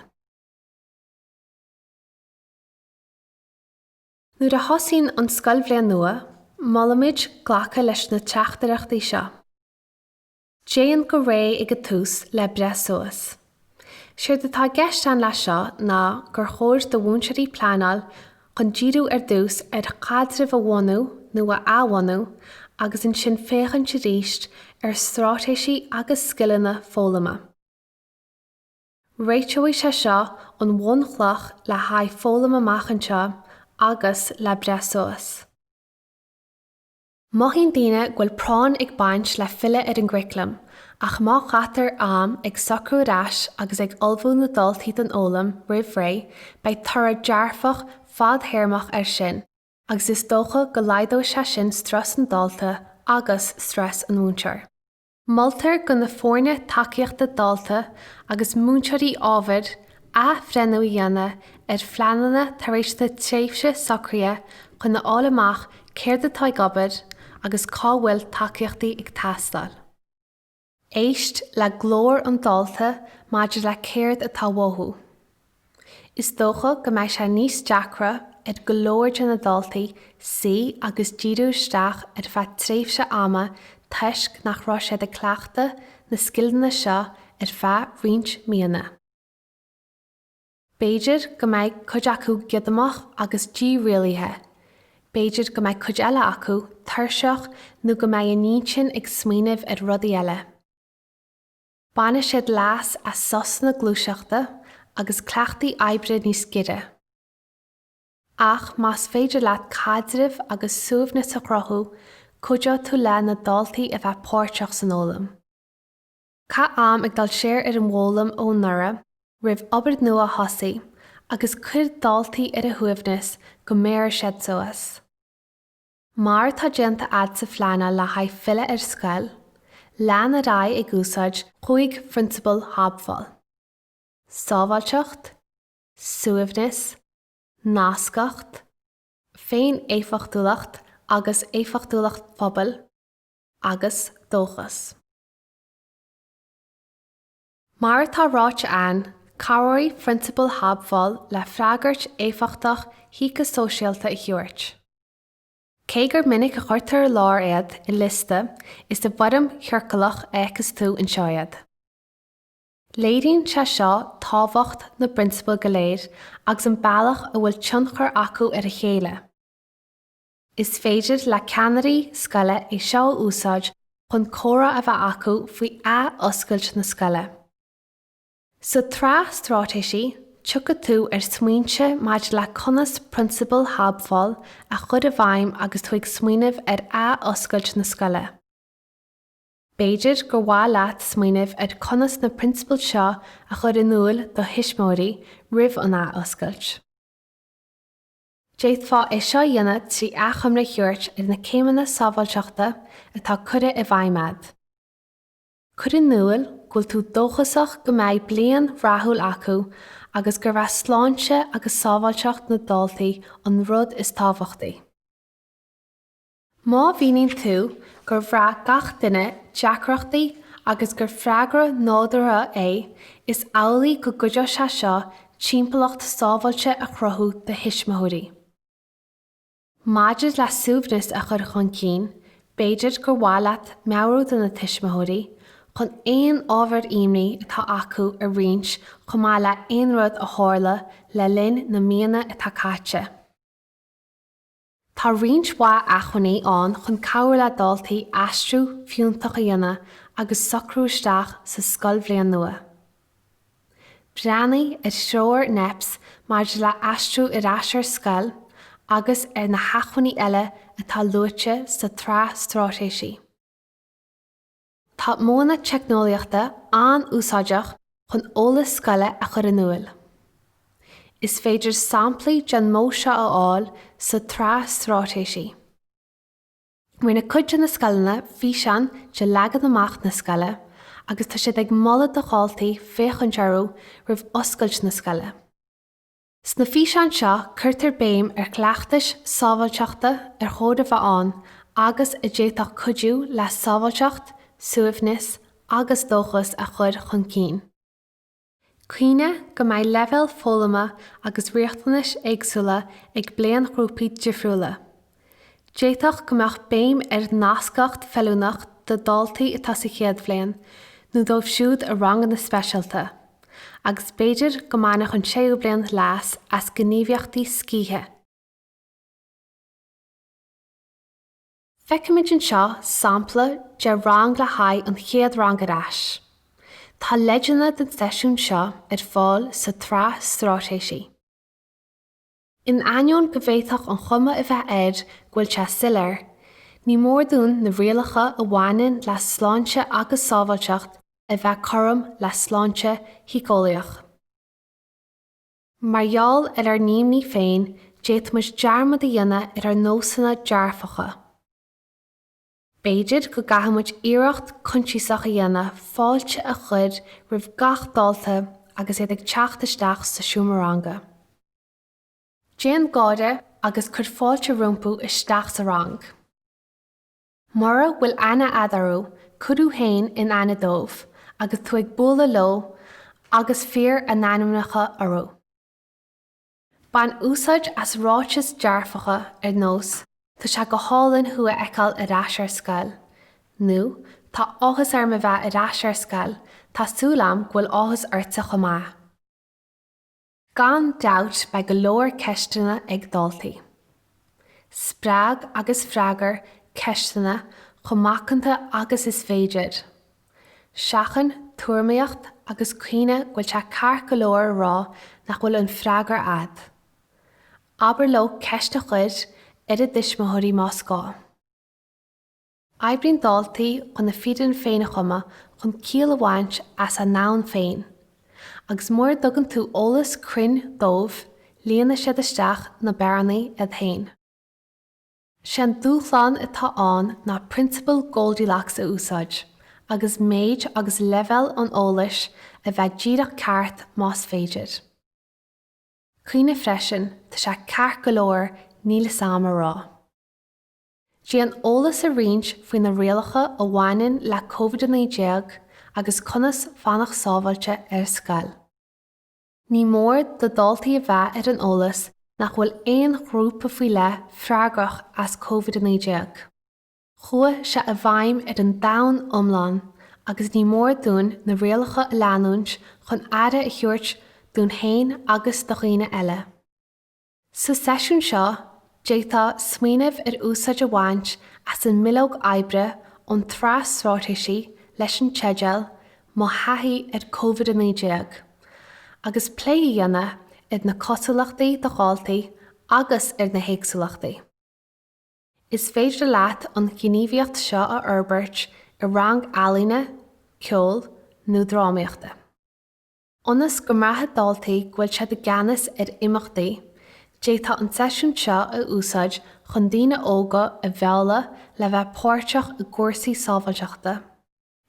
Nuair a thosaíonn an scoilbhliain nua, molaimid glacadh leis na teachtaireachtaí seo. Déan go réidh ag an tús le breith suas. Séard atá i gceist ann leis seo ná gur chóir do mhúinteoirí pleanáil chun díriú ar dtús ar chaidrimh a bhunú nó a athbhunú agus ansin féachaint arís ar straitéisí agus scileanna foghlama. Réiteoidh sé seo an bhunchloch le haghaidh foghlaim amach anseo agus le breith suas. Mothaíonn daoine go bhfuil práinn ag baint le filleadh ar an gcuraclam, ach má chaitear am ag socrú ar ais agus ag ullmhú na ndaltaí don fhoghlaim roimh ré, beidh toradh dearfach fadthéarmach air sin agus is dócha go laghdóidh sé sin strus an dalta agus strus an mhúinteoir. Moltar do na foirne tacaíochta dalta agus múinteoirí ábhair athbhreithniú a dhéanamh ar phleananna tar éis na tréimhse socraithe chun a fháil amach céard atá ag obair agus cá bhfuil tacaíochtaí ag teastáil. Éist le glór an dalta maidir le céard atá uathu. Is dócha go mbeidh sé níos deacra ar go leor de na daltaí suí agus díriú isteach ar feadh tréimhse ama toisc nach raibh siad ag cleachtadh na scileanna seo ar feadh roinnt míonna. B'fhéidir go mbeidh cuid acu giodamach agus dírialaithe, b'fhéidir go mbeidh cuid eile acu tuirseach nó go mbeidh a n-intinn ag smaoineamh ar rudaí eile. Bainfidh siad leas as sosanna gluaiseachta agus cleachtaí oibre níos giorra. Ach más féidir leat caidreamh agus suaimhneas a chruthú, cuideoidh tú le na daltaí a bheith páirteach san fhoghlaim. Caith am ag dul siar ar an bhfoghlaim ó anuraidh roimh obair nua a thosaí agus cuir daltaí ar a shuaimhneas go mbéarfaidh siad suas. Mar atá déanta a'd sa phleanáil le haghaidh filleadh ar scoil, lean ar aghaidh ag úsáid chúig phrionsabal Shábháil, sábháilteacht, suaimhneas, nascacht, féin-éifeachtúlacht agus éifeachtúlacht phobail, agus dóchas. Mar atá ráite ann, cabhróidh prionsabail Shábháil le freagairt éifeachtach shíceasóisialta a thabhairt. Cé gur minic a chuirtear ar lár iad i liosta, is i bhfoirm chiorclach a fheiceas tú anseo iad. Léiríonn sé seo tábhacht na bprionsabal go léir agus an bealach a bhfuil tionchar acu ar a chéile. Is féidir le ceannairí scoile é seo a úsáid chun comhrá a bheith acu faoi ath-oscailt na scoile. Sa tsraith straitéisí, tiocfaidh tú ar smaointe maidir le conas prionsabail Shábháil a chur i bhfeidhm agus tú ag smaoineamh ar ath-oscailt na scoile. B'fhéidir gur mhaith leat smaoineamh ar conas na prionsabail seo a chur in iúl do thuismitheoirí roimh an ath-oscailt. D'fhéadfá é seo a dhéanamh trí achoimre a thabhairt ar na céimeanna sábháilteachta atá curtha i bhfeidhm a'd. Cuir in iúl go bhfuil tú dóchasach go mbeidh bliain rathúil acu agus gurb é sláinte agus sábháilteacht na ndaltaí an rud is tábhachtaí. Má mhíníonn tú gur bhraith gach duine deacrachtaí agus gur freagra nádúrtha é, is amhlaidh go gcuideoidh sé seo timpeallacht sábháilte a chruthú do thuismitheoirí. Maidir le suaimhneas a chur chun cinn, b'fhéidir gur mhaith leat meabhrú do na tuismitheoirí. chun aon ábhar imní atá acu a roinnt chomh maith le aon rud a tharla le linn na míonna atá caite. Tá roinnt mhaith acmhainní ann chun cabhrú le daltaí aistriú fiúntach a dhéanamh agus socrú isteach sa scoilbhliain nua. Breathnaigh ar threoir NEPS maidir le haistriú ar ais ar scoil agus ar na hacmhainní eile atá luaite sa tsraith straitéisí. Tá modhanna teicneolaíochta an-úsáideach chun eolas scoile a chur in iúl. Is féidir samplaí den mhodh seo a fháil sa tsraith straitéisí. Rinne cuid de na scoileanna físeáin de leagan amach na scoile agus tá siad ag moladh do dhaltaí féachaint orthu roimh oscailt na scoile. Sna físeáin seo cuirtear béim ar chleachtais sábháilteachta ar chóir a bheith ann agus a d'fhéadfadh cuidiú le sábháilteacht, suaimhneas agus dóchas a chur chun cinn. Cuimhnigh go mbeidh leibhéil foghlama agus riachtanais éagsúla ag bliainghrúpaí difriúla. D'fhéadfadh go mbeadh béim ar nascacht feiliúnach do dhaltaí atá sa chéad bhliain nó dóibh siúd i ranganna speisialta, agus b'fhéidir go mbainfeadh an séú bliain leas as gníomhaíochtaí scíthe. Feicimid anseo sampla de rang le haghaidh an chéad rang ar ais. Tá leideanna don seisiún seo ar fáil sa tsraith straitéisí. In ainneoin go bhféadfadh an chuma a bheith air go bhfuil sé soiléir, ní mór dúinn na rialacha a bhaineann le sláinte agus sábháilteacht a bheith cothrom le sláinte shíceolaíoch. Mar gheall ar ár n-imní féin, d'fhéadfadh muid dearmad a dhéanamh ar ár nósanna dearfacha. B'fhéidir go gcaithfidh muid iarracht coinsiasach a dhéanamh fáilte a chur roimh gach dalta agus iad ag teacht isteach sa seomra ranga. Déan gáire agus cuir fáilte rompu isteach sa rang. Mura bhfuil aithne a'd orthu, cuir thú féin in aithne dóibh agus tú ag bualadh leo agus fiarr a n-ainmneacha orthu. Bain úsáid as ráitis dearfacha ar nós 'Tá sé go hálainn thú a fheiceáil ar ais ar scoil' nó 'Tá áthas orm a bheith ar ais ar scoil, tá súil a'm go bhfuil áthas ortsa chomh maith'. Gan dabht beidh go leor ceisteanna ag daltaí. Spreag agus freagair ceisteanna chomh macánta agus is féidir. Seachain tuairimíocht agus cuimhnigh go bhfuil sé ceart go leor a rá nach bhfuil an freagra a'd. Abair leo ceist a chur ar a dtuismitheoirí más gá. Oibríonn daltaí chun a bhfírinne féin a chumadh chun ciall a bhaint as a ndomhan féin, agus mura dtugann tú eolas cruinn dóibh, líonfaidh siad isteach na bearnaí iad féin. Sé an dúshlán atá ann ná prionsabal Goldilocks a úsáid, agus méid agus leibhéal an eolais a bheith díreach ceart más féidir. Cuimhnigh freisin, tá sé ceart go leor 'níl 'fhios a'm' a rá. Déan eolas a roinnt faoi na rialacha a bhaineann le Covid-19 agus conas fanacht sábháilte ar scoil. Ní mór do dhaltaí a bheith ar an eolas nach bhfuil aon ghrúpa faoi leith freagrach as Covid-19. Chuaigh sé i bhfeidhm ar an domhan iomlán agus ní mór dúinn na rialacha a leanúint chun aire a thabhairt dúinn féin agus do dhaoine eile. Sa seisiún seo, d'fhéadfá smaoineamh ar úsáid a bhaint as an mbileog oibre ón tsraith straitéisí leis an teideal 'Mo Thaithí ar Covid-19' agus plé a dhéanamh ar na cosúlachtaí do dhaltaí agus ar na héagsúlachtaí. Is féidir leat an ghníomhaíocht seo a fhorbairt i rang ealaíne, ceoil nó drámaíochta. Ionas go mbraithfidh daltaí go bhfuil siad i gceannas ar imeachtaí, d'fhéadfá an seisiún seo a úsáid chun daoine óga a mhealladh le bheith páirteach i gcúrsaí sábháilteachta.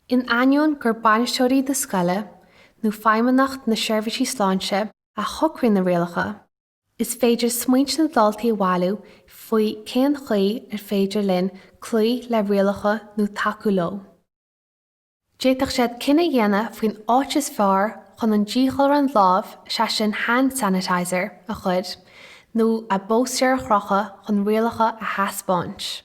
In ainneoin gur bainisteoirí na scoile nó Feidhmeannacht na Seirbhísí Sláinte a shocraíonn na rialacha, is féidir smaointe na ndaltaí a bhailiú faoi cén chaoi ar féidir linn cloí le rialacha nó tacú leo. D'fhéadfadh siad cinneadh a dhéanamh faoin áit is fearr chun an díghalrán lámh, sé sin hand sanitizer, a chur, nó a bpóstaer a chrochadh chun rialacha a thaispeáint.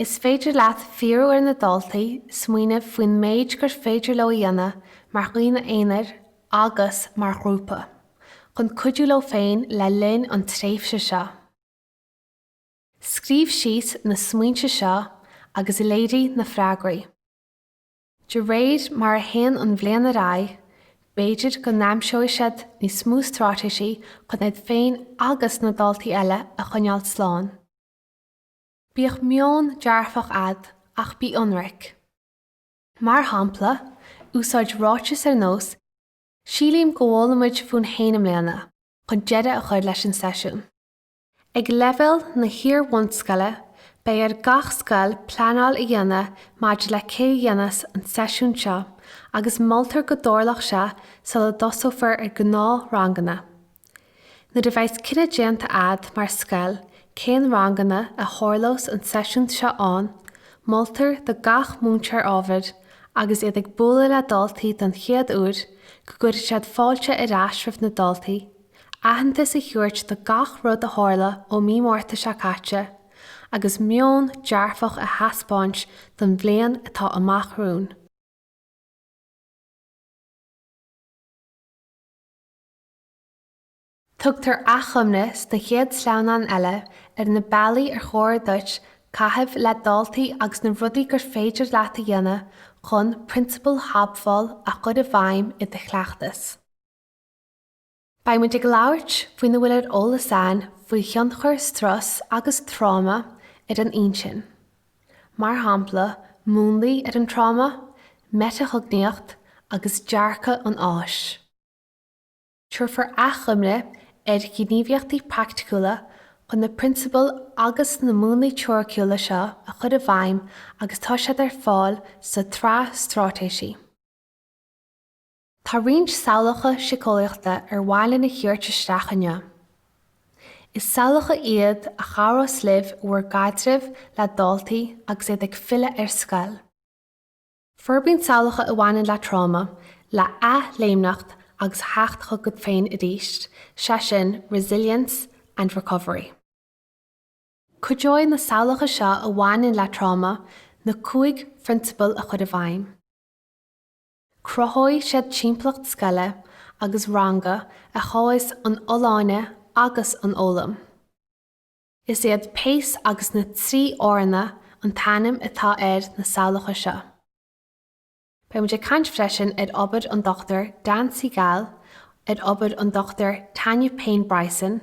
Is féidir leat fíorú ar na daltaí smaoineamh faoin méid gur féidir leo a dhéanamh mar dhaoine aonair agus mar ghrúpa, chun cuidiú leo féin le linn an tréimhse seo. Scríobh síos na smaointe seo agus léirigh na freagraí. De réir mar a théann an bhliain ar aghaidh, b'fhéidir go n-aimseoidh siad níos mó straitéisí chun iad féin agus na daltaí eile a choinneáil slán. Bíodh meon dearfach a'd ach bí ionraic. Mar shampla, úsáid ráiteas ar nós 'Sílím go bhfoghlaim muid fúinn fhéin i mbliana' chun deireadh a chur leis an seisiún. Ag leibhéal na hiar-bhunscoile, beidh ar gach scoil pleanáil a dhéanamh maidir le cé a dhéanfas an seisiún seo agus moltar go dtarlódh sé sula dtosófar ar ghnáthranganna. Nuair a bheas cinneadh déanta a'd mar scoil cén ranganna a tharlós an seisiún seo ann, moltar do gach múinteoir ábhair, agus iad ag bualadh le daltaí don chéad uair, go gcuirfidh siad fáilte ar ais roimh na daltaí, aitheantas a thabhairt do gach rud a tharla ó mí Márta seo caite, agus meon dearfach a thaispeáint don bhliain atá amach romhainn. Tugtar achoimre sna chéad sleamhnáin eile ar na bealaí ar chóir duit caitheamh le daltaí agus na rudaí gur féidir leat a dhéanamh chun prionsabail Shábháil a chur i bhfeidhm i do chleachtas. Beidh muid ag labhairt faoina bhfuil ar eolas a'ainn faoi thionchar strus agus tráma ar an intinn. Mar shampla, múnlaí ar an tráma, meiteachognaíocht agus dearcadh an fháis. Tabharfar achoimre ar ghníomhaíochtaí praiticiúla chun na prionsabail agus na múnlaí teoiriciúla seo a chur i bhfeidhm agus tá siad ar fáil sa tsraith straitéisí. Tá roinnt samhlacha síceolaíochta ar mhaith linn a thabhairt isteach inniu. Is samhlacha iad a chabhrós libh i bhur gcaidreamh le daltaí agus iad ag filleadh ar scoil. Forbraíonn samhlacha a bhaineann le tráma, le athléimneacht agus theacht chugat féin arís, sé sin resilience and recovery. Cuideoidh na samhlacha seo a bhaineann le tráma na 5 phrionsabal a chur i bhfeidhm. Cruthóidh siad timpeallacht scoile agus ranga a chothós an fholláine agus an fhoghlaim. Is iad Pace agus na 3 R-anna an t-ainm atá ar na samhlacha seo. Beidh muid ag caint freisin ar obair an Dr Dan Siegel, ar obair an Dr Tanya Payne Bryson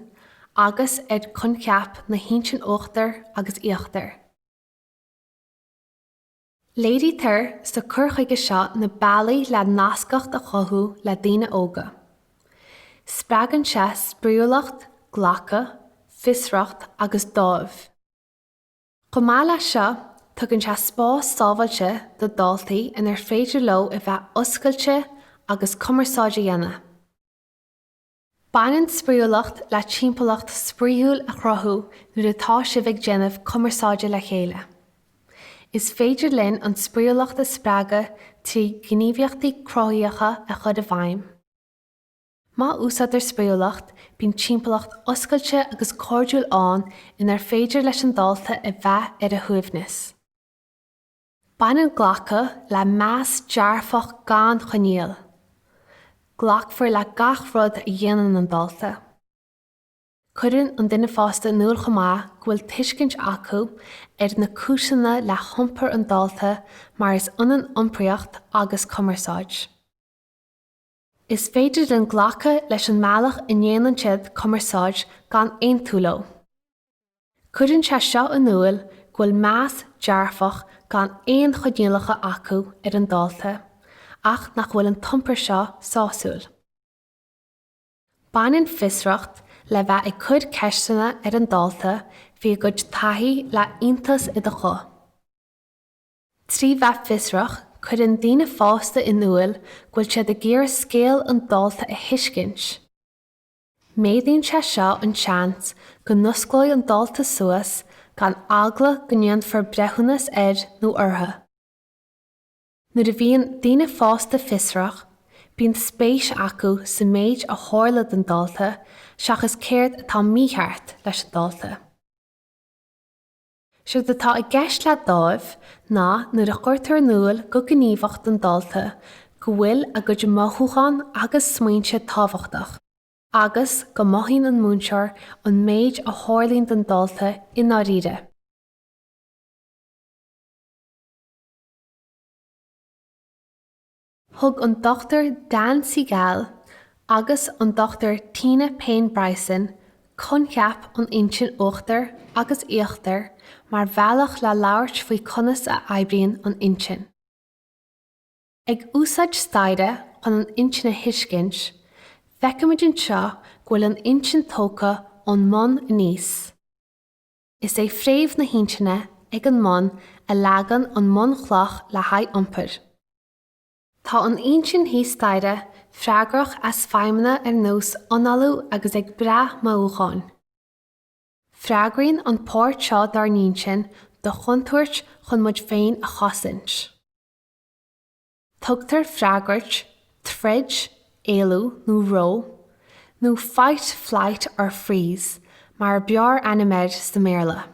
agus ar choincheap na hintinne uachtair agus íochtair. Léirítear sa cur chuige seo na bealaí le nascacht a chothú le daoine óga. Spreagann sé spraíúlacht, glacadh, fiosracht agus dáimh. Chomh maith leis seo, tugann sé spás sábháilte do dhaltaí inar féidir leo a bheith oscailte agus cumarsáid a dhéanamh. Baineann spraíúlacht le timpeallacht spraíúil a chruthú nuair atá sibh ag déanamh cumarsáide le chéile. Is féidir linn an spraíúlacht a spreagadh trí ghníomhaíochtaí cruthaitheacha a chur i bhfeidhm. Má úsáidtear spraíúlacht, bíonn timpeallacht oscailte agus cairdiúil ann inar féidir leis an dalta a bheith ar a shuaimhneas. Baineann glacadh le meas dearfach gan choinníoll. Glacfar le gach rud a dhéanann an dalta. Cuireann an duine fásta in iúl chomh maith go bhfuil tuiscint acu ar na cúiseanna le hiompar an dalta mar is ionann iompraíocht agus cumarsáid. Is féidir linn glacadh leis an mbealach a ndéanann siad cumarsáid gan aontú leo. Cuireann sé seo in iúl go bhfuil meas dearfach gan aon choinníollacha acu ar an dalta ach nach bhfuil an t-iompar seo sásúil. Baineann fiosracht le bheith ag cur ceisteanna ar an dalta faoi a gcuid taithí le iontas i do ghuth. Trí bheith fiosrach, cuireann daoine fásta in iúl go bhfuil siad ag iarraidh scéal an dalta a thuiscint. Méadaíonn sé seo an seans go n-osclóidh an dalta suas gan eagla go ndéanfar breithiúnas air nó uirthi. Nuair a bhíonn daoine fásta fiosrach, bíonn spéis acu sa méid a tharla don dalta seachas céard atá mícheart leis an dalta. Séard atá i gceist le dáimh ná nuair a chuirtear in iúl go gníomhach don dalta go bhfuil a gcuid mothúchán agus smaointe tábhachtach agus go mothaíonn an múinteoir an méid a tharlaíonn don dalta i ndáiríre. Thug an Dr Dan Siegel agus an Dr Tina Payne Bryson coincheap an intinn uachtair agus íochtair mar bhealach le labhairt faoi conas a oibríonn an intinn. Ag úsáid staighre chun an intinn a thuiscint, feicimid anseo go bhfuil an intinn tógtha ón mbun aníos. Is é fréamh na hintinne ag an mbun a leagann an mbunchloch le haghaidh iompair. Tá an intinn thíos staighre freagrach as feidhmeanna ar nós análú agus ag brath mothúcháin. Freagraíonn an páirt seo dár n-intinn do chontúirt chun muid féin a chosaint. Tugtar freagairt troid, éalú nó reo, nó fight, flight or freeze mar a b'fhearr ainm air sa mBéarla.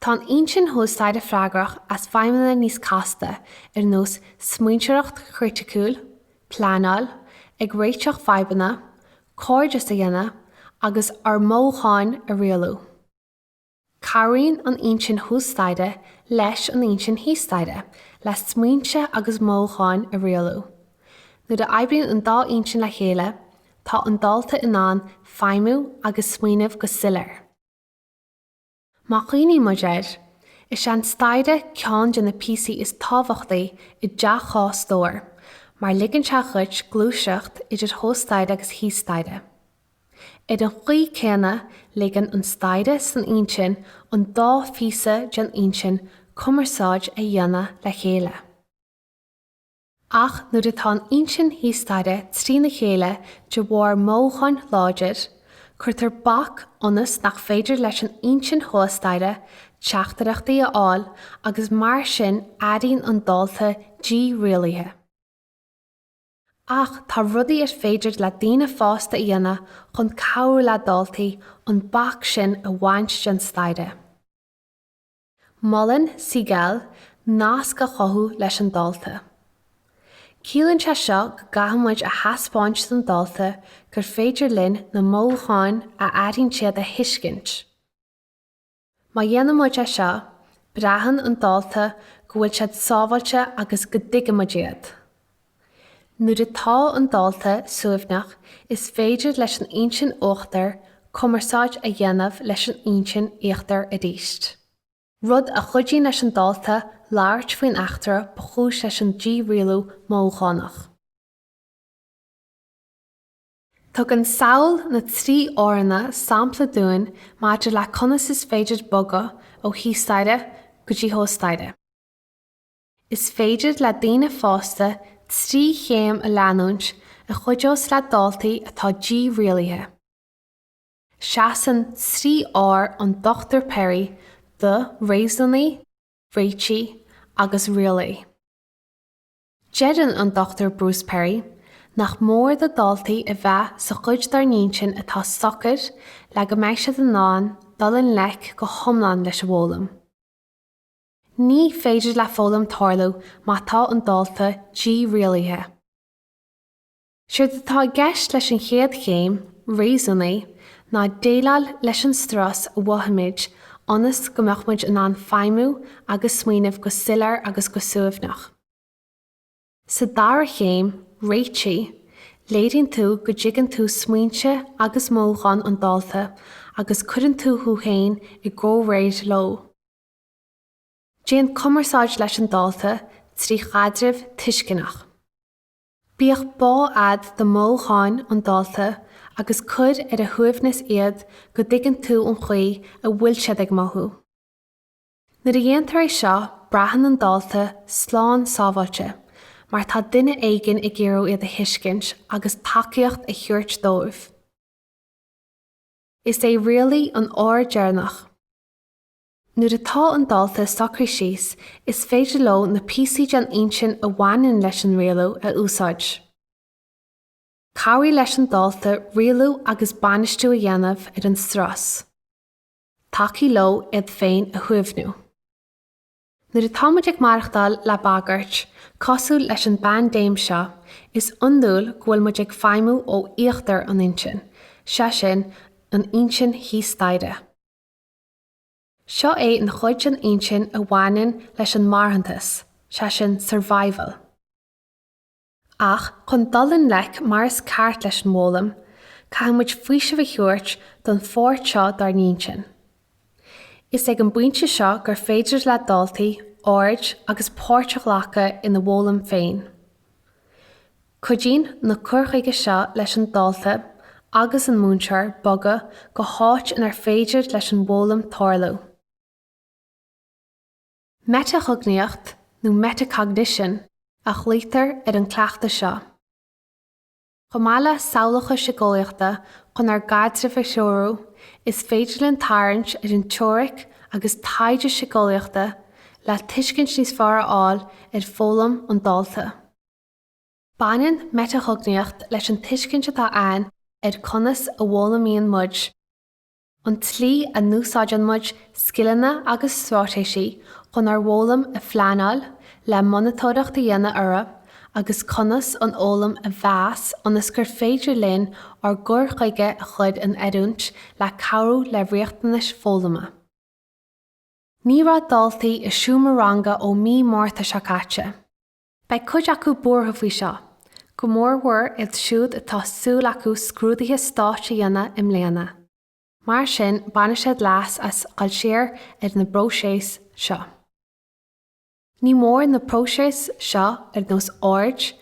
Tá an intinn thuas staighre freagrach as feidhmeanna níos casta ar nós smaointeoireacht chriticiúil, pleanáil, ag réiteach fadhbanna, cairdeas a dhéanamh agus ár mothúcháin a rialú. Cabhraíonn an intinn thuas staighre leis an intinn thíos staighre le smaointe agus mothúcháin a rialú. Nuair a oibríonn an dá intinn le chéile, tá an dalta in ann feidhmiú agus smaoineamh go soiléir. Má chuimhníonn muid air, is é an staighre ceann de na píosaí is tábhachtaí i dteach dhá stór, mar ligeann sé dhuit gluaiseacht idir thuas staighre agus thíos staighre. Ar an chaoi céanna, ligeann an staighre san intinn an dá phíosa den intinn cumarsáid a dhéanamh le chéile. Ach nuair atá an intinn thíos staighre trína chéile de bharr mothúcháin láidir, cuirtear bac ionas nach féidir leis an intinn thuas staighre teachtaireachtaí a fháil agus mar sin airíonn an dalta dírialaithe. Ach tá rudaí ar féidir le daoine fásta a dhéanamh chun cabhrú le daltaí an bac sin a bhaint den staighre. Molann Siegel nasc a chothú leis an dalta. Ciallaíonn sé seo go gcaithfidh muid a thaispeáint don dalta gur féidir linn na mothúcháin a airíonn siad a thuiscint. Má dhéanann muid é seo, braitheann an dalta go bhfuil siad sábháilte agus go dtuigeann muid iad. Nuair atá an dalta suaimhneach, is féidir leis an intinn uachtair cumarsáid a dhéanamh leis an intinn íochtair arís. Rud a chuidíonn leis an dalta labhairt faoin eachtra ba chúis leis an dírialú mothúchánach. Tugann samhail na dtrí R-anna sampla dúinn maidir le conas is féidir bogadh ó thíos staighre go dtí thuas staighre. Is féidir le daoine fásta 3 chéim a leanúint a chuideos le daltaí atá dírialaithe. Seasann 3 R an Dr Perry do Réasúnaigh, Réitigh agus Rialaigh. Deireann an Dr Bruce Perry nach mór do dhaltaí a bheith sa chuid dár n-intinn atá socair le go mbeidh siad in ann dul i ngleic go hiomlán leis an bhfoghlaim. Ní féidir le foghlaim tarlú má tá an dalta dírialaithe. Séard atá i gceist leis an chéad chéim, réasúnaigh, ná déileáil leis an strus a mhothaímid ionas go mbeadh muid in ann feidhmiú agus smaoineamh go soiléir agus go suaimhneach. Sa dara chéim, réitigh, léiríonn tú go dtuigeann tú smaointe agus mothúcháin an dalta agus cuireann tú thú féin i gcomhréir leo. Déan cumarsáid leis an dalta trí chaidreamh tuisceanach. Bíodh bá a'd do mhothúcháin an dalta agus cuir ar a shuaimhneas iad go dtuigeann tú an chaoi a bhfuil siad ag mothú. Nuair a dhéantar é seo braitheann an dalta slán sábháilte mar tá duine éigin ag iarraidh iad a thuiscint agus tacaíocht a thabhairt dóibh. Is é rialaigh an R deireanach. Nuair atá an dalta socraithe síos, is féidir leo na píosaí den intinn a bhaineann leis an rialú a úsáid. Cabhraigh leis an dalta rialú agus bainistiú a dhéanamh ar an strus. Tacaigh leo iad féin a shuaimhniú. Nuair atá muid ag maireachtáil le bagairt, cosúil leis an bpaindéim seo, is iondúil go bhfuil muid ag feidhmiú ó íochtar an intinn, sé sin, an intinn thíos staighre. Seo é an chuid den intinn a bhaineann leis an marthantas, sé sin survival. Ach chun dul i ngleic mar is ceart leis an bhfoghlaim, caithfidh muid faoiseamh a thabhairt don pháirt seo dár n-intinn. Is ag an bpointe seo gur féidir le daltaí aird agus páirt a ghlacadh ina bhfoghlaim féin. Cuidíonn na cuir chuige seo leis an dalta agus an múinteoir bogadh go háit inar féidir leis an bhfoghlaim tarlú. Meiteachognaíocht, nó metacognition, a ghlaotar ar an gcleachtadh seo. Chomh maith le samhlacha síceolaíochta chun ár gcaidrimh a threorú, is féidir linn tarraingt ar an teoiric agus taighde síceolaíochta le tuiscint níos fearr a fháil ar foghlaim an dalta. Baineann meiteachognaíocht leis an tuiscint atá a'ainn ar conas a bhfoghlaimíonn muid, An tslí a n-úsáideann muid scileanna agus straitéisí chun ár bhfoghlaim a phleanáil, le monatóireacht a dhéanamh orthu, agus conas an fhoghlaim a mheas ionas gur féidir linn ár gcur chuige a chur in oiriúint le cabhrú le riachtanais foghlama. Ní raibh daltaí i seomra ranga ó mí Márta seo caite. Beidh cuid acu buartha faoi seo, go mórmhór iad siúd atá súil acu scrúduithe stáit a dhéanamh i mbliana. Mar sin, bainfidh siad leas as dul siar ar na bpróiseas seo. Ní mór na próisis seo ar nós aird,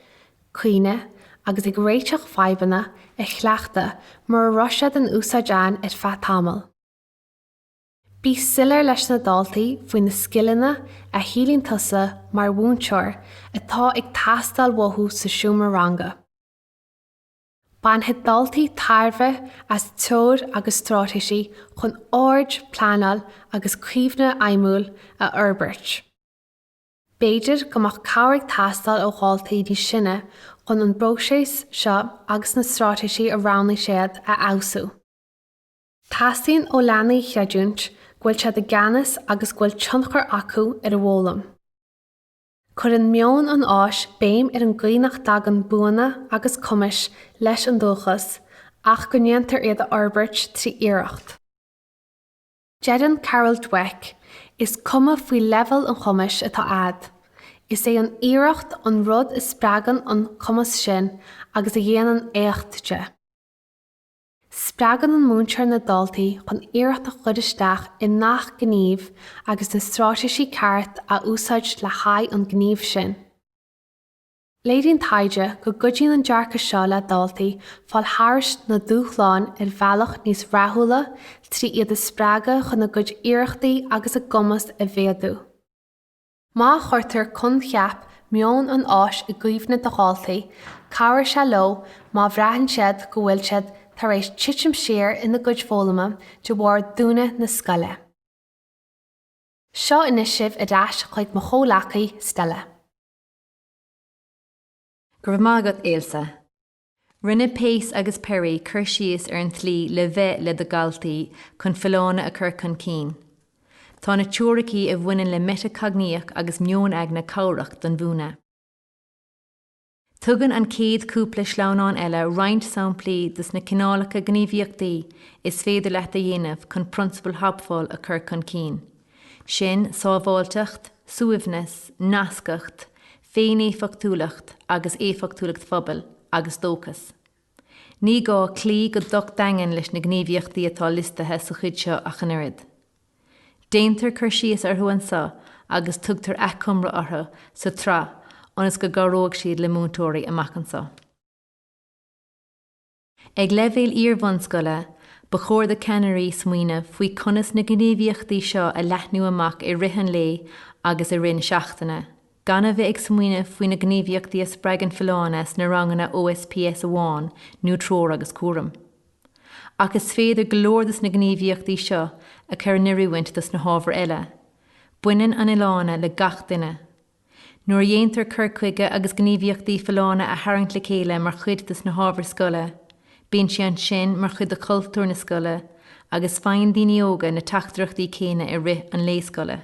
cuimhne agus ag réiteach fadhbanna a chleachtadh mura raibh siad in úsáid a'ainn ar feadh tamaill. Bí soiléir leis na daltaí faoi na scileanna a shíleann tusa mar mhúinteoir atá ag teastáil uathu sa seomra ranga. Bainfidh daltaí tairbhe as treoir agus straitéisí chun aird, pleanáil agus cuimhne fheidhmiúil a fhorbairt. B'fhéidir go mbeadh cabhair ag teastáil ó dhaltaí níos sine chun an bpróiseas seo agus na straitéisí a roghnaigh siad a fheabhsú. Teastaíonn ó leanaí a chreidiúint go bhfuil siad i gceannas agus go bhfuil tionchar acu ar a bhfoghlaim. Cuireann meon an fháis béim ar an gcaoi nach dtagann buanna agus cumais leis an dúchas ach go ndéantar iad a fhorbairt trí iarracht. Deireann Carol Dweck, Is cuma faoi leibhéal an chumais atá a'd, is é an iarracht an rud a spreagann an cumas sin agus a dhéanann éacht de. Spreagann an múinteoir na daltaí chun iarracht a chur isteach i ngach gníomh agus na straitéisí ceart a úsáid le haghaidh an gníomh sin. Léiríonn taighde go gcuidíonn an dearcadh seo le daltaí fáil thairis na dúshláin ar bhealach níos rathúla trí iad a spreagadh chun a gcuid iarrachtaí agus a gcumas a mhéadú. Má chuirtear coincheap meon an fháis i gcuimhne do dhaltaí, cabhróidh sé leo má bhraitheann siad go bhfuil siad tar éis titim siar ina gcuid foghlama de bharr dúnadh na scoile. Seo anois sibh ar ais chuig mo chomhleacaí, Stella. Go raibh maith agat, Ailsa. Rinne Pace agus Perry cur síos ar an tslí le bheith le do dhaltaí chun folláine a chur chun cinn. Tá na teoiricí a bhaineann le meiteachognaíocht agus meon aigne cabhrach don mhúineadh. Tugann an chéad chúpla sleamhnán eile roinnt samplaí dos na cineálacha gníomhaíochtaí is féidir leat a dhéanamh chun prionsabail Hobfall a chur chun cinn, sin sábháilteacht, suaimhneas, nascacht, féin-éifeachtúlacht agus éifeachtúlacht phobail, agus dóchas. Ní gá cloí go docht daingean leis na gníomhaíochtaí atá liostaithe sa chuid seo ach an oiread. Déantar cur síos orthu anseo agus tugtar achoimre orthu sa tsraith ionas go gcabhróidh siad le múinteoirí amach anseo. Ag leibhéal iar-bhunscoile, ba chóir do cheannairí smaoineamh faoi conas na gníomhaíochtaí seo a leathnú amach i rith an lae agus i rith na seachtaine, gan a bheith ag smaoineamh faoi na gníomhaíochtaí a spreagann folláine sna ranganna OSPS amháin nó Treoir agus Cúram. Ach is féidir go leor dos na gníomhaíochtaí seo a chur in oiriúint dos na hábhair eile. Baineann an fholláine le gach duine. Nuair a dhéantar cur chuige agus gníomhaíochtaí folláine a tharraingt le chéile mar chuid de na hábhair scoile, bíonn sé ansin mar chuid de chultúr na scoile. agus faigheann daoine óga na teachtaireachtaí céanna i rith an lae scoile.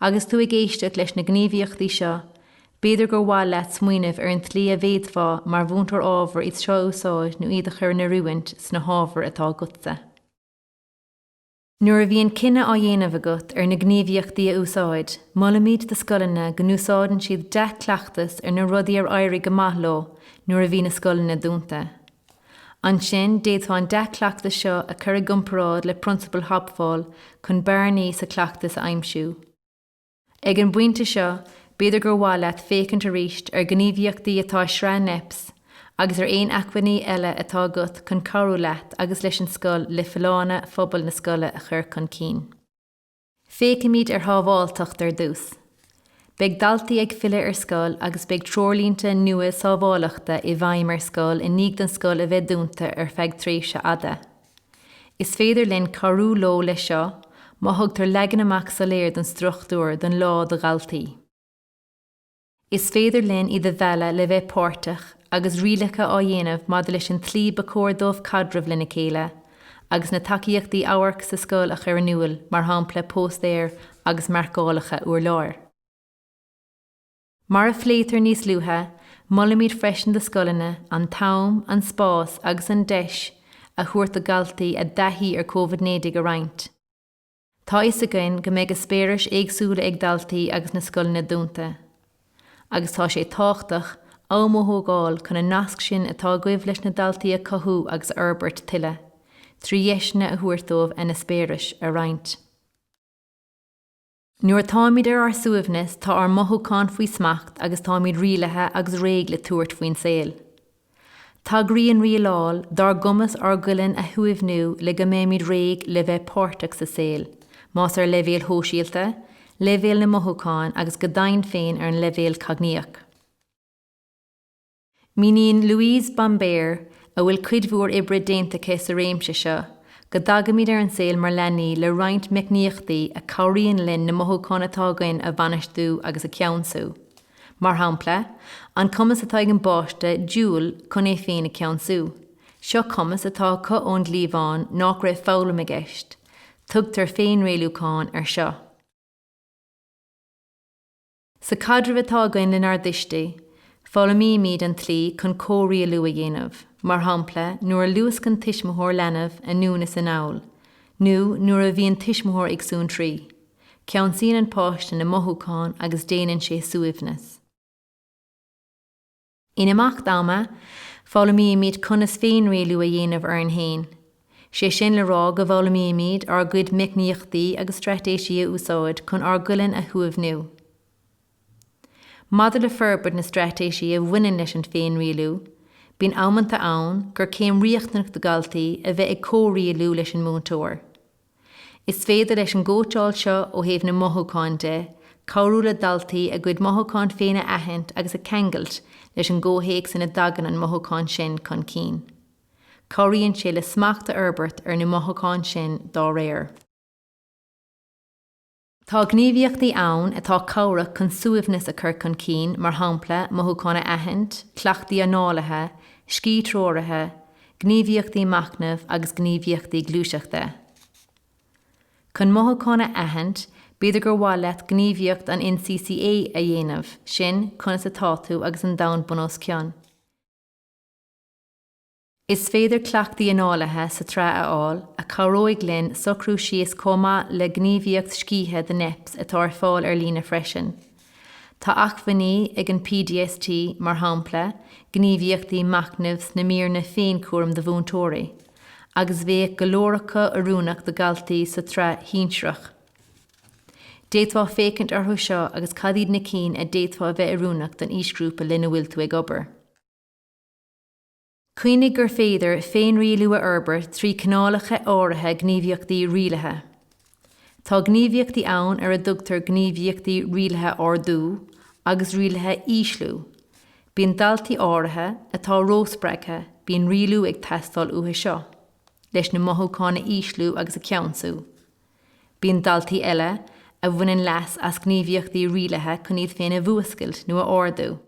Agus tú ag éisteacht leis na gníomhaíochtaí seo, b'fhéidir gur mhaith leat smaoineamh ar an tslí a bhféadfá mar mhúinteoir ábhair iad seo a úsáid nó iad a chur in oiriúint sna hábhair atá agatsa. Nuair a bhíonn cinneadh á dhéanamh agat ar na gníomhaíochtaí a úsáid, molaimid do scoileanna go n-úsáideann siad dea-chleachtas ar na rudaí ar éirigh go maith leo nuair a bhí na scoileanna dúnta. Ansin, d'fhéadfá an dea-chleachtas seo a chur i gcomparáid le prionsabail Hobfall chun bearnaí sa chleachtas a aimsiú. Ag an bpointe seo, b'fhéidir gur mhaith leat féachaint arís ar ghníomhaíochtaí atá i sraith Neps agus ar aon acmhainní eile atá agat chun cabhrú leat agus leis an scoil le folláine phobal na scoile a chur chun cinn. Féachfaimid ar shábháilteacht ar dtús. Beidh daltaí ag filleadh ar scoil agus beidh treoirlínte nua sábháileachta i bhfeidhm ar scoil i ndiaidh don scoil a bheith dúnta ar feadh tréimhse fhada. Is féidir linn cabhrú leo leis seo má thugtar leagan amach soiléir don struchtúr don lá do dhaltaí. Is féidir linn iad a mhealladh le bheith páirteach agus rialacha á dhéanamh maidir leis an tslí ba chóir dóibh caidreamh lena chéile agus na tacaíochtaí amhairc sa scoil a chur in iúl, mar shampla póstaeir agus marcálacha urláir. Mar a phléitear níos luaithe, molaimid freisin do scoileanna an t-am, an spás agus an deis a thabhairt do dhaltaí a dtaithí ar Covid-19 a roinnt. Tá a fhios againn go mbeidh eispéiris éagsúla ag daltaí agus na scoileanna dúnta. Agus tá sé tábhachtach am a thógáil chun an nasc sin atá agaibh leis na daltaí a chothú agus a fhorbairt tuilleadh, trí dheiseanna a thabhairt dóibh a n-eispéiris a roinnt. Nuair atáimid ar ár suaimhneas tá ár mothúcháin faoi smacht agus táimid rialaithe agus réidh le tabhairt faoin saol. Tagraíonn rialáil dár gcumas ár gcolainn a shuaimhniú le go mbeimid réidh le bheith páirteach sa saol, más ar leibhéal shóisialta, leibhéal na mothúchán agus go deimhin féin ar an leibhéal cognaíoch. Míníonn Louise Bombert, a bhfuil cuid mhór oibre déanta aici sa réimse seo, go dtagaimid ar an saol mar leanaí le roinnt meicníochtaí a chabhraíonn linn na mothúcháin atá againn a bhainistiú agus a cheansú. Mar shampla, an cumas atá ag an bpáiste diúl chun é féin a cheansú. Seo cumas atá acu ón gcliabhán nách raibh foghlaim i gceist. Tugtar féinrialúchán ar seo. Sa chaidreamh atá againn lenár dtuistí, foghlaimímid an tslí chun comhrialú a dhéanamh, mar shampla nuair a luascann tuismitheoir leanbh anonn is anall, nó nuair a bhíonn tuismitheoir ag suantraí. Ceansaíonn an páiste na mothúcháin agus déanann sé suaimhneas. In imeacht ama, foghlaimímid conas féinrialú a dhéanamh orainn féin, sé sin le rá go bhfoghlaimímid ár gcuid meicníochtaí agus straitéisí a úsáid chun ár gcolainn a shuaimhniú. Maidir le forbairt na straitéisí a bhaineann leis an féinrialú, bíonn amanta ann gur céim riachtanach do dhaltaí a bheith ag comhrialú leis an múinteoir. Is féidir leis an gcóitseáil seo ó thaobh na mothúchán de, cabhrú le daltaí a gcuid mothúchán féin a aithint agus a cheangailt leis an gcomhthéacs ina dtagann an mothúchán sin chun cinn. Cabhraíonn sé le smacht a fhorbairt ar na mothúcháin sin dá réir. Tá gníomhaíochtaí ann atá cabhrach chun suaimhneas a chur chun cinn, mar shampla, mothúcháin a aithint, cleachtaí análaithe, scíth treoraithe, gníomhaíochtaí machnaimh agus gníomhaíochtaí gluaiseachta. Chun mothúcháin a aithint, b'fhéidir gur mhaith leat gníomhaíocht an NCCA a dhéanamh, sin, conas atá tú agus an domhan bun os cionn. Is féidir cleachtaí análaithe sa tsraith a fháil, a chabhróidh linn socrú síos chomh maith le gníomhaíocht scíthe do Neps atá ar fáil ar líne freisin. Tá acmhainní ag an PDST, mar shampla, gníomhaíochtaí machnaimh sna míreanna féinchúraim do mhúinteoirí, agus bheadh go leor acu oiriúnach do dhaltaí sa tsraith shinsearach. D'fhéadfá féachaint orthu seo agus cad iad na cinn a d'fhéadfá a bheith oiriúnach don aoisghrúpa lena bhfuil tú ag obair. Cuimhnigh gur féidir féinrialú a fhorbairt trí chineálacha áirithe gníomhaíochtaí rialaithe. Tá gníomhaíochtaí ann ar a dtugtar gníomhaíochtaí rialaithe ardú agus rialaithe ísliú. Bíonn daltaí áirithe atá róspreagtha, bíonn rialú ag teastáil uathu seo, leis na mothúcháin a ísliú agus a cheansú. Bíonn daltaí eile a bhaineann leas as gníomhaíochtaí rialaithe chun iad féin a mhúscailt nó a ardú.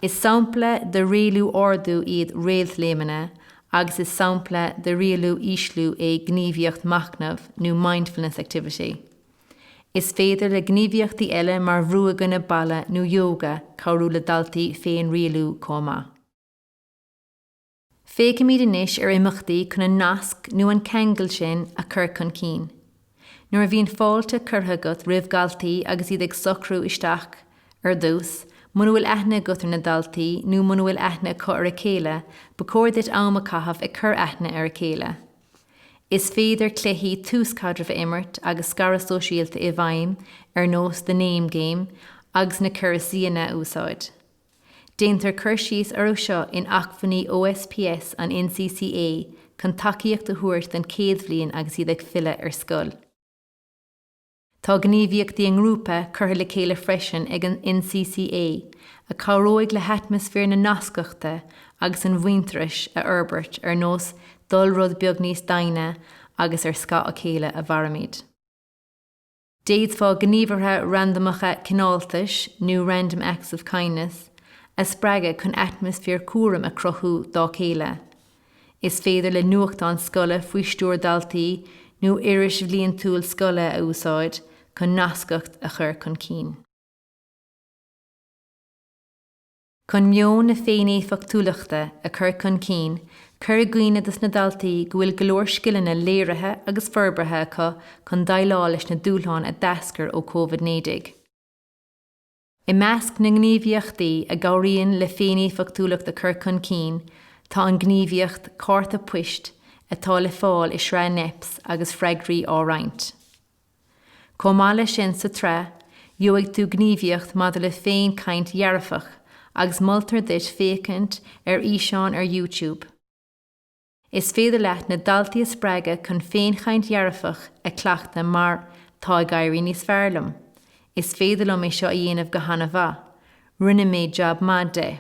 Is sampla de rialú ardú iad réaltléimeanna Agus is sampla de rialú ísliú é gníomhaíocht machnaimh nó mindfulness activity. Is féidir le gníomhaíochtaí eile mar bhrú i gcoinne balla nó ióga cabhrú le daltaí féinrialú chomh maith. Féachfaimid anois ar imeachtaí chun an nasc nó an ceangal sin a chur chun cinn. Nuair a bhíonn fáilte curtha agat roimh dhaltaí agus iad ag socrú isteach ar dtús, muna bhfuil aithne agat ar na daltaí nó muna bhfuil aithne acu ar a chéile, ba chóir duit am a chaitheamh ag cur aithne ar a chéile. Is féidir cluichí tús caidrimh a imirt agus scaradh sóisialta i bhfeidhm ar nós The Name Game agus na 4 Cnanna a úsáid. Déantar cur síos orthu seo in acmhainní OSPS an NCCA chun tacaíocht a thabhairt don chéad bhliain agus iad ag filleadh ar scoil. Tá gníomhaíochtaí i ngrúpa curtha le chéile freisin ag an NCCA a chabhróidh le hatmaisféar na nascachta agus an mhuintearais a fhorbairt ar nós 'dul rud beag níos doimhne' agus 'ar scáth a chéile a mhairimid'. D'fhéadfá gníomhartha randamacha cineáltais, nó random acts of kindness, a spreagadh chun atmaisféar cúraim a chruthú dá chéile. Is féidir le nuachtán scoile faoi stiúir daltaí nó iris bhliantúil scoile a úsáid chun nascacht a chur chun cinn. Chun meon na féin-éifeachtúlachta a chur chun cinn, cuir i gcuimhne dos na daltaí go bhfuil go leor scileanna léirithe agus forbartha acu chun déileáil leis na dúshláin a d'eascair ó Covid-19. I measc na ngníomhaíochtaí a gcabhraíonn le féin-éifeachtúlacht a chur chun cinn tá an ghníomhaíocht 'Cárta Poist' atá le fáil i sraith Neps agus freagraí á roinnt. Chomh maith leis sin, sa tsraith, gheobhaidh tú gníomhaíocht maidir le féin-chaint dhearfach agus moltar duit féachaint ar fhíseán ar YouTube. Is féidir leat na daltaí a spreagadh chun féin-chaint dhearfach a chleachtadh mar 'Tá ag éirí níos fearr liom', 'Is féidir liom é seo a dhéanamh go han-mhaith', 'Rinne mé jab maith de'.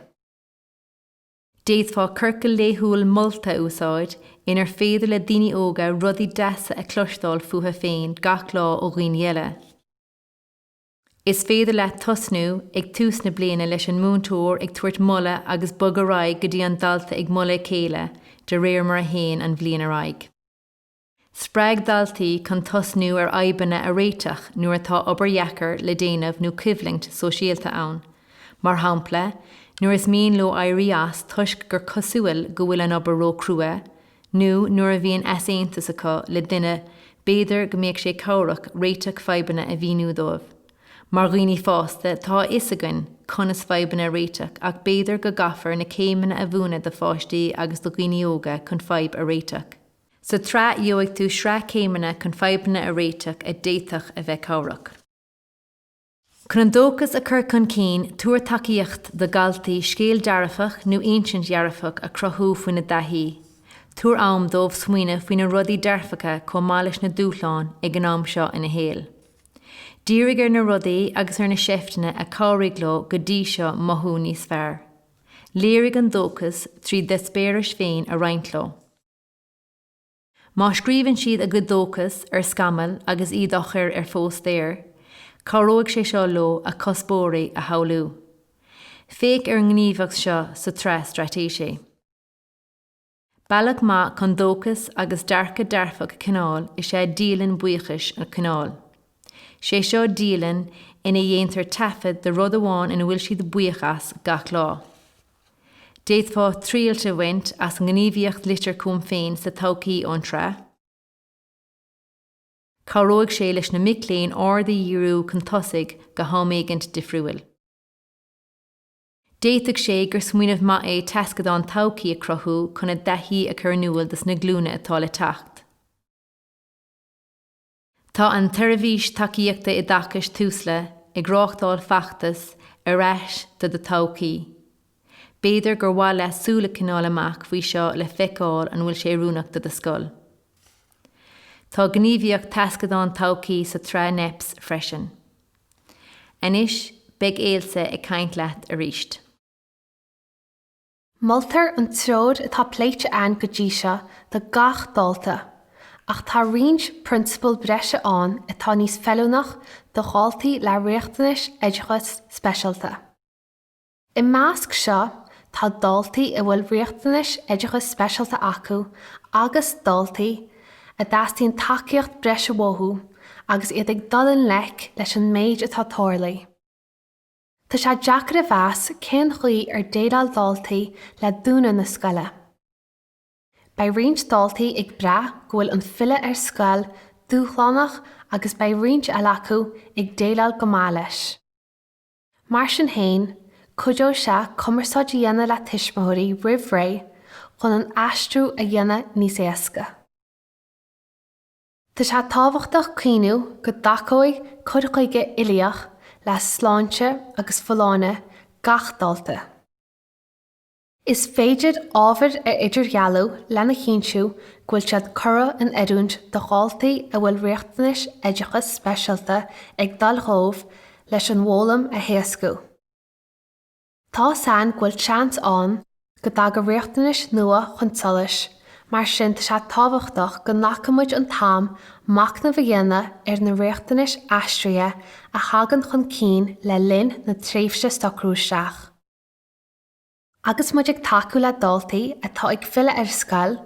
D'fhéadfá ciorcal laethúil molta a úsáid, inar féidir le daoine óga rudaí deasa a chloisteáil fúthu féin gach lá ó dhaoine eile. Is féidir leat tosnú ag tús na bliana leis an múinteoir ag tabhairt moladh agus bog ar aghaidh go dtí an dalta ag moladh a chéile de réir mar a théann an bhliain ar aghaidh. Spreag daltaí chun tosnú ar fhadhbanna a réiteach nuair atá obair dheacair le déanamh nó coimhlint sóisialta ann. Mar shampla, nuair is mian leo éirí as toisc gur cosúil go bhfuil an obair ró-chrua, nó nuair a bhíonn easaontas acu le duine b'fhéidir go mbeadh sé cabhrach réiteach fadhbanna a mhíniú dóibh. Mar dhaoine fásta, tá a fhios againn conas fadhbanna a réiteach ach b'fhéidir go gcaithfear na céimeanna a mhúineadh do pháistí agus do dhaoine óga chun fadhb a réiteach. Sa tsraith gheobhaidh tú sraith céimeanna chun fadhbanna a réiteach a d'fhéadfadh a bheith cabhrach. Chun an dóchas a chur chun cinn, tabhair tacaíocht do dhaltaí scéal dearfach nó insint dhearfach a chruthú faoina dtaithí. Tabhair am dóibh smaoineamh faoi na rudaí dearfacha chomh maith leis na dúshláin ag an am seo ina shaol. Dírigh ar na rudaí agus ar na seifteanna a chabhraigh leo go dtí seo mothú níos fearr. Léirigh an dóchas trí d'eispéiris féin a roinnt leo. Má scríobhann siad a gcuid dóchas ar scamall agus iad á chur ar phóstaer, cabhróidh sé seo leo a cuspóirí a shamhlú. Féach ar an ngníomhaíocht seo sa tsraith straitéisí. Bealach maith chun dóchas agus dearcadh dearfach a choinneáil is ea dialann buíochais a choinneáil. Sé seo dialann ina dhéantar taifead de rud amháin ina bhfuil siad buíoch as gach lá. D'fhéadfá triail a bhaint as an ngníomhaíocht Litir Chugam Féin sa Todhchaí ón tsraith. Cabhróidh sé leis na mic léinn aird a dhíriú chun tosaigh go ham éigint difriúil. D'fhéadfadh sé gur smaoineamh maith é taisceadán todhchaí a chruthú chun a dtaithí a chur in iúl dos na glúine atá le teacht. Tá an tSeirbhís Tacaíochta Oideachais Tusla ag reáchtáil feachtas Ar ais do do todhchaí. B'fhéidir gur mhaith leat súil a choinneáil amach faoi seo le feiceáil an bhfuil sé oiriúnach do do scoil. Tá gníomhaíocht Taisceadán Todhchaí sa tsraith Neps freisin. Anois, beidh Ailsa ag caint leat arís. Moltar an treoir atá pléite ann go dtí seo do gach dalta, ach tá roinnt prionsabal breise ann atá níos feiliúnach do dhaltaí le riachtanais oideachais speisialta. I measc seo. Tá daltaí a bhfuil riachtanais oideachais speisialta acu agus daltaí a dteastaíonn tacaíocht breise uathu agus iad ag dul i ngleic leis an méid atá tarlaithe. Tá sé deacair a mheas cén chaoi ar dhéileáil daltaí le dúnadh na scoile. Beidh roinnt daltaí ag brath go bhfuil an filleadh ar scoil dúshlánach agus beidh roinnt eile acu ag déileáil go maith leis. Mar sin féin, cuideoidh sé cumarsáid a dhéanamh le tuismitheoirí roimh ré chun an aistriú a dhéanamh níos éasca. Tá sé tábhachtach cuimhniú go dtacóidh cur chuige uilíoch le sláinte agus folláine gach dalta. Is féidir ábhair a idirdhealú lena chinntiú go bhfuil siad curtha in oiriúint do dhaltaí a bhfuil riachtanais oideachais speisialta ag dul dhóibh leis an bhfoghlaim a héascú. Tá's a'inn go bhfuil seans ann go dtagann riachtanais nua chun solais, mar sin tá sé tábhachtach go nglacann muid an t-am machnamh a dhéanamh ar na riachtanais aistrithe a thagann chun cinn le linn na tréimhse socrú isteach. Agus muid ag tacú le daltaí atá ag filleadh ar scoil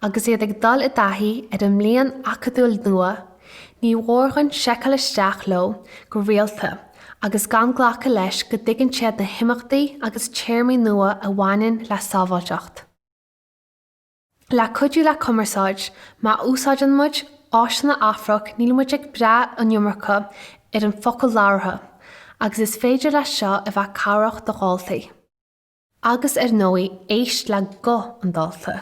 agus iad ag dul i dtaithí ar an mbliain acadúil nua, ní mhór dhúinn seiceáil isteach leo go rialta agus gan glacadh leis go dtuigeann siad na himeachtaí agus téarmaí nua a bhaineann le sábháilteacht. Le cuidiú le cumarsáid, má úsáideann muid áiseanna Aifreach níl muid ag brath an iomarca ar an focal labhartha agus is féidir leis seo a bheith cabhrach do dhaltaí. Agus ar ndóigh éist le guth an dalta.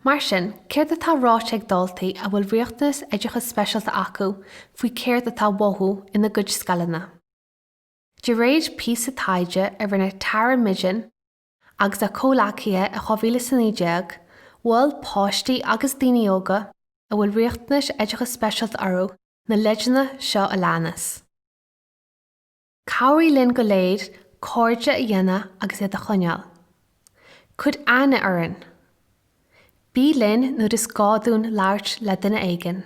Mar sin, céard atá ráite ag daltaí a bhfuil riachtanas oideachais speisialta acu faoi céard atá uathu ina gcuid scoileanna? De réir píosa taighde a rinne Tara Midgen agus a comhleacaithe i 2019, mhol páistí agus daoine óga a bhfuil riachtanais oideachais speisialta orthu na leideanna seo a leanas. Cabhraigh linn go léir cairde a dhéanamh agus iad a choinneáil. Cuir aithne orainn. Bí linn nuair is gá dúinn labhairt le duine éigin.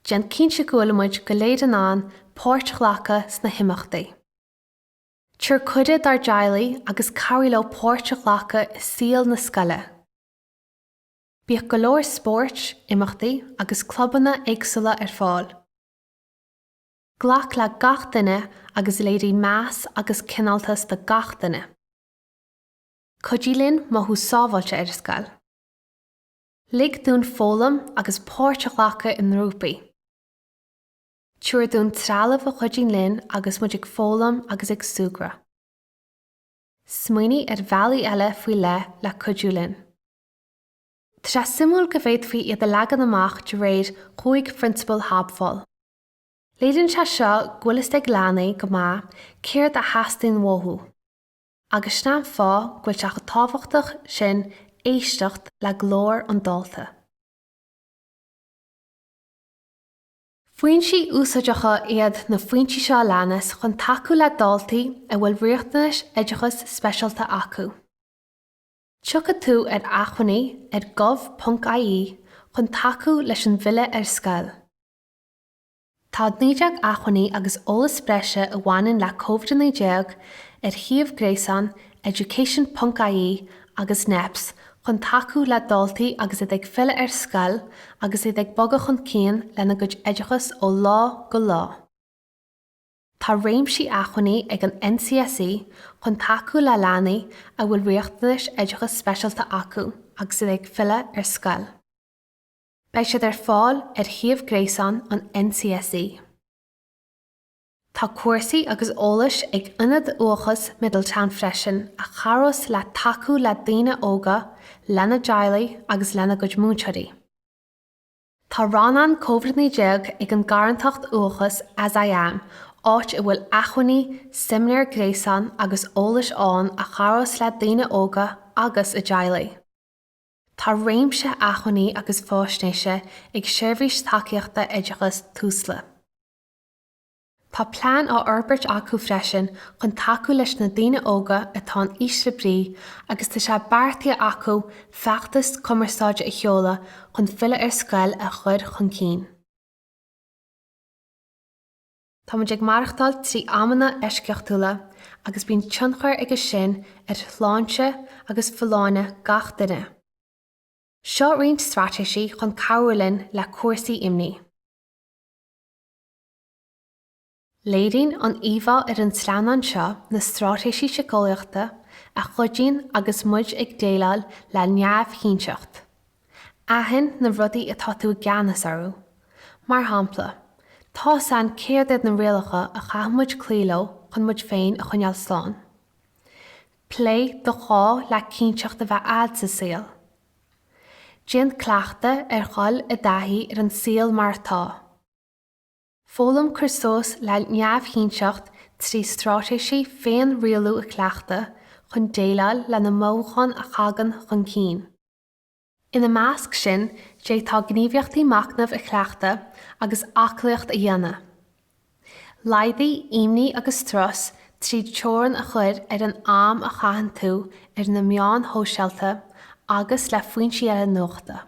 Déan cinnte go bhfuil muid go léir in ann páirt a ghlacadh sna himeachtaí. Tabhair cuireadh dár dteaghlaigh agus cabhraigh leo páirt a ghlacadh i saol na scoile. Bíodh go leor spóirt, imeachtaí agus clubanna éagsúla ar fáil. Glac le gach duine agus léirigh meas agus cineáltas do gach duine. Cuidigh linn mothú sábháilte ar scoil. Lig dúinn foghlaim agus páirt a ghlacadh i ngrúpaí. Tabhair dúinn trealamh a chuidíonn linn agus muid ag foghlaim agus ag súgradh. Smaoinigh ar bhealaí eile faoi leith le cuidiú linn. Tá sé suimiúil go bhféadfaí iad a leagan amach de réir chúig phrionsabal Hobfall. Léiríonn sé seo go bhfuil fhios ag leanaí go maith céard a theastaíonn uathu, agus sin an fáth go bhfuil sé chomh tábhachtach sin éisteacht le glór an dalta. Foinsí úsáideacha iad na foinsí seo a leanas chun tacú le daltaí a bhfuil riachtanais oideachais speisialta acu. Tiocfaidh tú ar acmhainní ar gov.ie chun tacú leis an bhfilleadh ar scoil. Tá 19 acmhainní agus eolas breise a bhaineann le Covid-19 ar shuíomh gréasáin Education.ie agus NEPS chun tacú le daltaí agus iad ag filleadh ar scoil agus iad ag bogadh chun cinn lena gcuid oideachais ó lá go lá. Tá réimsí acmhainní ag an NCSE chun tacú le leanaí a bhfuil riachtanais oideachais speisialta acu agus iad ag filleadh ar scoil. Beidh siad ar fáil ar shuíomh gréasáin an NCSE. Tá cúrsaí agus eolais ag Ionad Uathachais Middletown freisin a chabhrós le tacú le daoine óga, lena dteaghlaigh agus lena gcuid múinteoirí. Tá rannán Covid-19 ag an gCarthanacht Uathachais As I Am, áit a bhfuil acmhainní, seimineáir gréasáin agus eolais ann a chabhrós le daoine óga agus a dteaghlaigh. Tá réimse acmhainní agus faisnéise ag Seirbhís Tacaíochta Oideachais Tusla. Tá plean á fhorbairt acu freisin chun tacú leis na daoine óga atá in ísle brí agus tá sé beartaithe acu feachtas cumarsáide a sheoladh chun filleadh ar scoil a chur chun cinn. Tá muid ag maireachtáil trí amanna eisceachtúla agus bíonn tionchar aige sin ar shláinte agus folláine gach duine. Seo roinnt straitéisí chun cabhrú linn le cúrsaí imní. Léiríonn an íomhá ar an sleamhnán seo na straitéisí síceolaíochta a chuidíonn agus muid ag déileáil le neamhchinnteacht. Aithin na rudaí atá tú i gceannas orthu. Mar shampla, tá's a'inn céard iad na rialacha a chaithfidh muid cloí leo chun muid féin a choinneáil slán. Pléigh do ghá le cinnteacht a bheith a'd sa saol. Déan cleachtadh ar dhul i dtaithí ar an saol mar atá. Foghlaim cur suas le neamhchinnteacht trí straitéisí féin-rialú a chleachtadh chun déileáil le na mothúcháin a thagann chun cinn. Ina measc sin, d'fhéadfá gníomhaíochtaí machnaimh a chleachtadh agus aclaíocht a dhéanamh. Laghdaigh imní agus strus tríd teorainn a chur ar an am a chaitheann tú ar na meáin shóisialta agus le foinsí eile nuachta.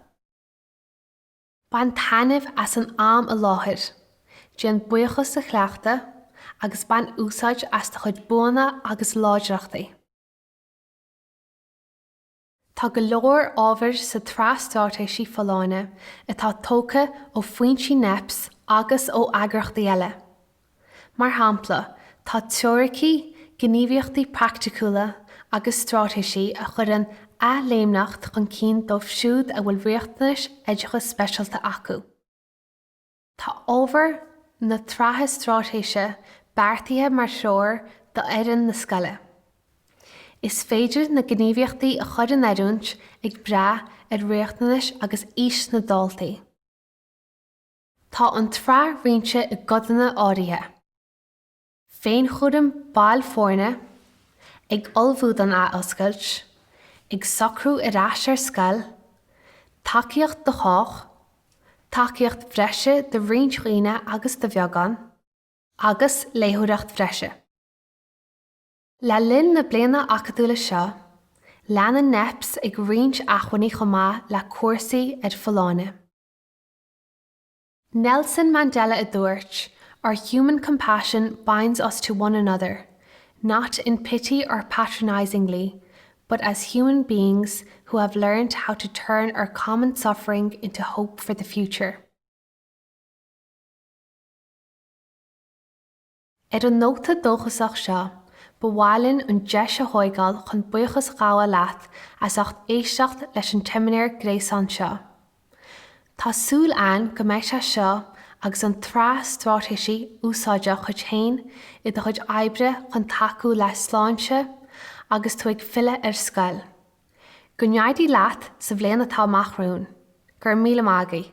Bain taitneamh as an am i láthair, déan buíochas a chleachtadh agus bain úsáid as do chuid buanna agus láidreachtaí. Tá go leor ábhair sa tsraith Straitéisí Folláine atá tógtha ó foinsí Neps agus ó eagraíochtaí eile. Mar shampla, tá teoiricí, gníomhaíochtaí praiticiúla agus straitéisí a chuireann athléimneacht chun cinn dóibh siúd a bhfuil riachtanais oideachais speisialta acu. Tá ábhar na tsraithe straitéise beartaithe mar threoir d'fhoireann na scoile. Is féidir na gníomhaíochtaí a chur in oiriúint ag brath ar riachtanais agus aois na ndaltaí. Tá an tsraith roinnte i gcodanna áirithe. Féinchúram baill foirne, ag ullmhú don athoscailt, ag socrú ar ais ar scoil, tacaíocht do chách, tacaíocht bhreise do roinnt dhaoine agus do bheagán, agus léitheoireacht bhreise. Le linn na bliana acadúla seo, leanann Neps ag roinnt acmhainní chomh maith le cúrsaí ar folláine. Nelson Mandela a dúirt, Our human compassion binds us to one another, not in pity or patronisingly, but as human beings who have learned how to turn our common suffering into hope for the future. Ar an nóta dóchasach seo, ba mhaith linn an deis a thóigeáil chun buíochas a ghabháil leat as ucht éisteacht leis an tseimineár gréasáin seo. Tá súil a'inn go mbeidh sé seo agus an tsraith straitéisí úsáideach dhuit féin i do chuid oibre chun tacú le sláinte agus tú ag filleadh ar scoil. Go n-éirí leat sa bhliain atá amach romhainn. Go raibh míle maith agaibh.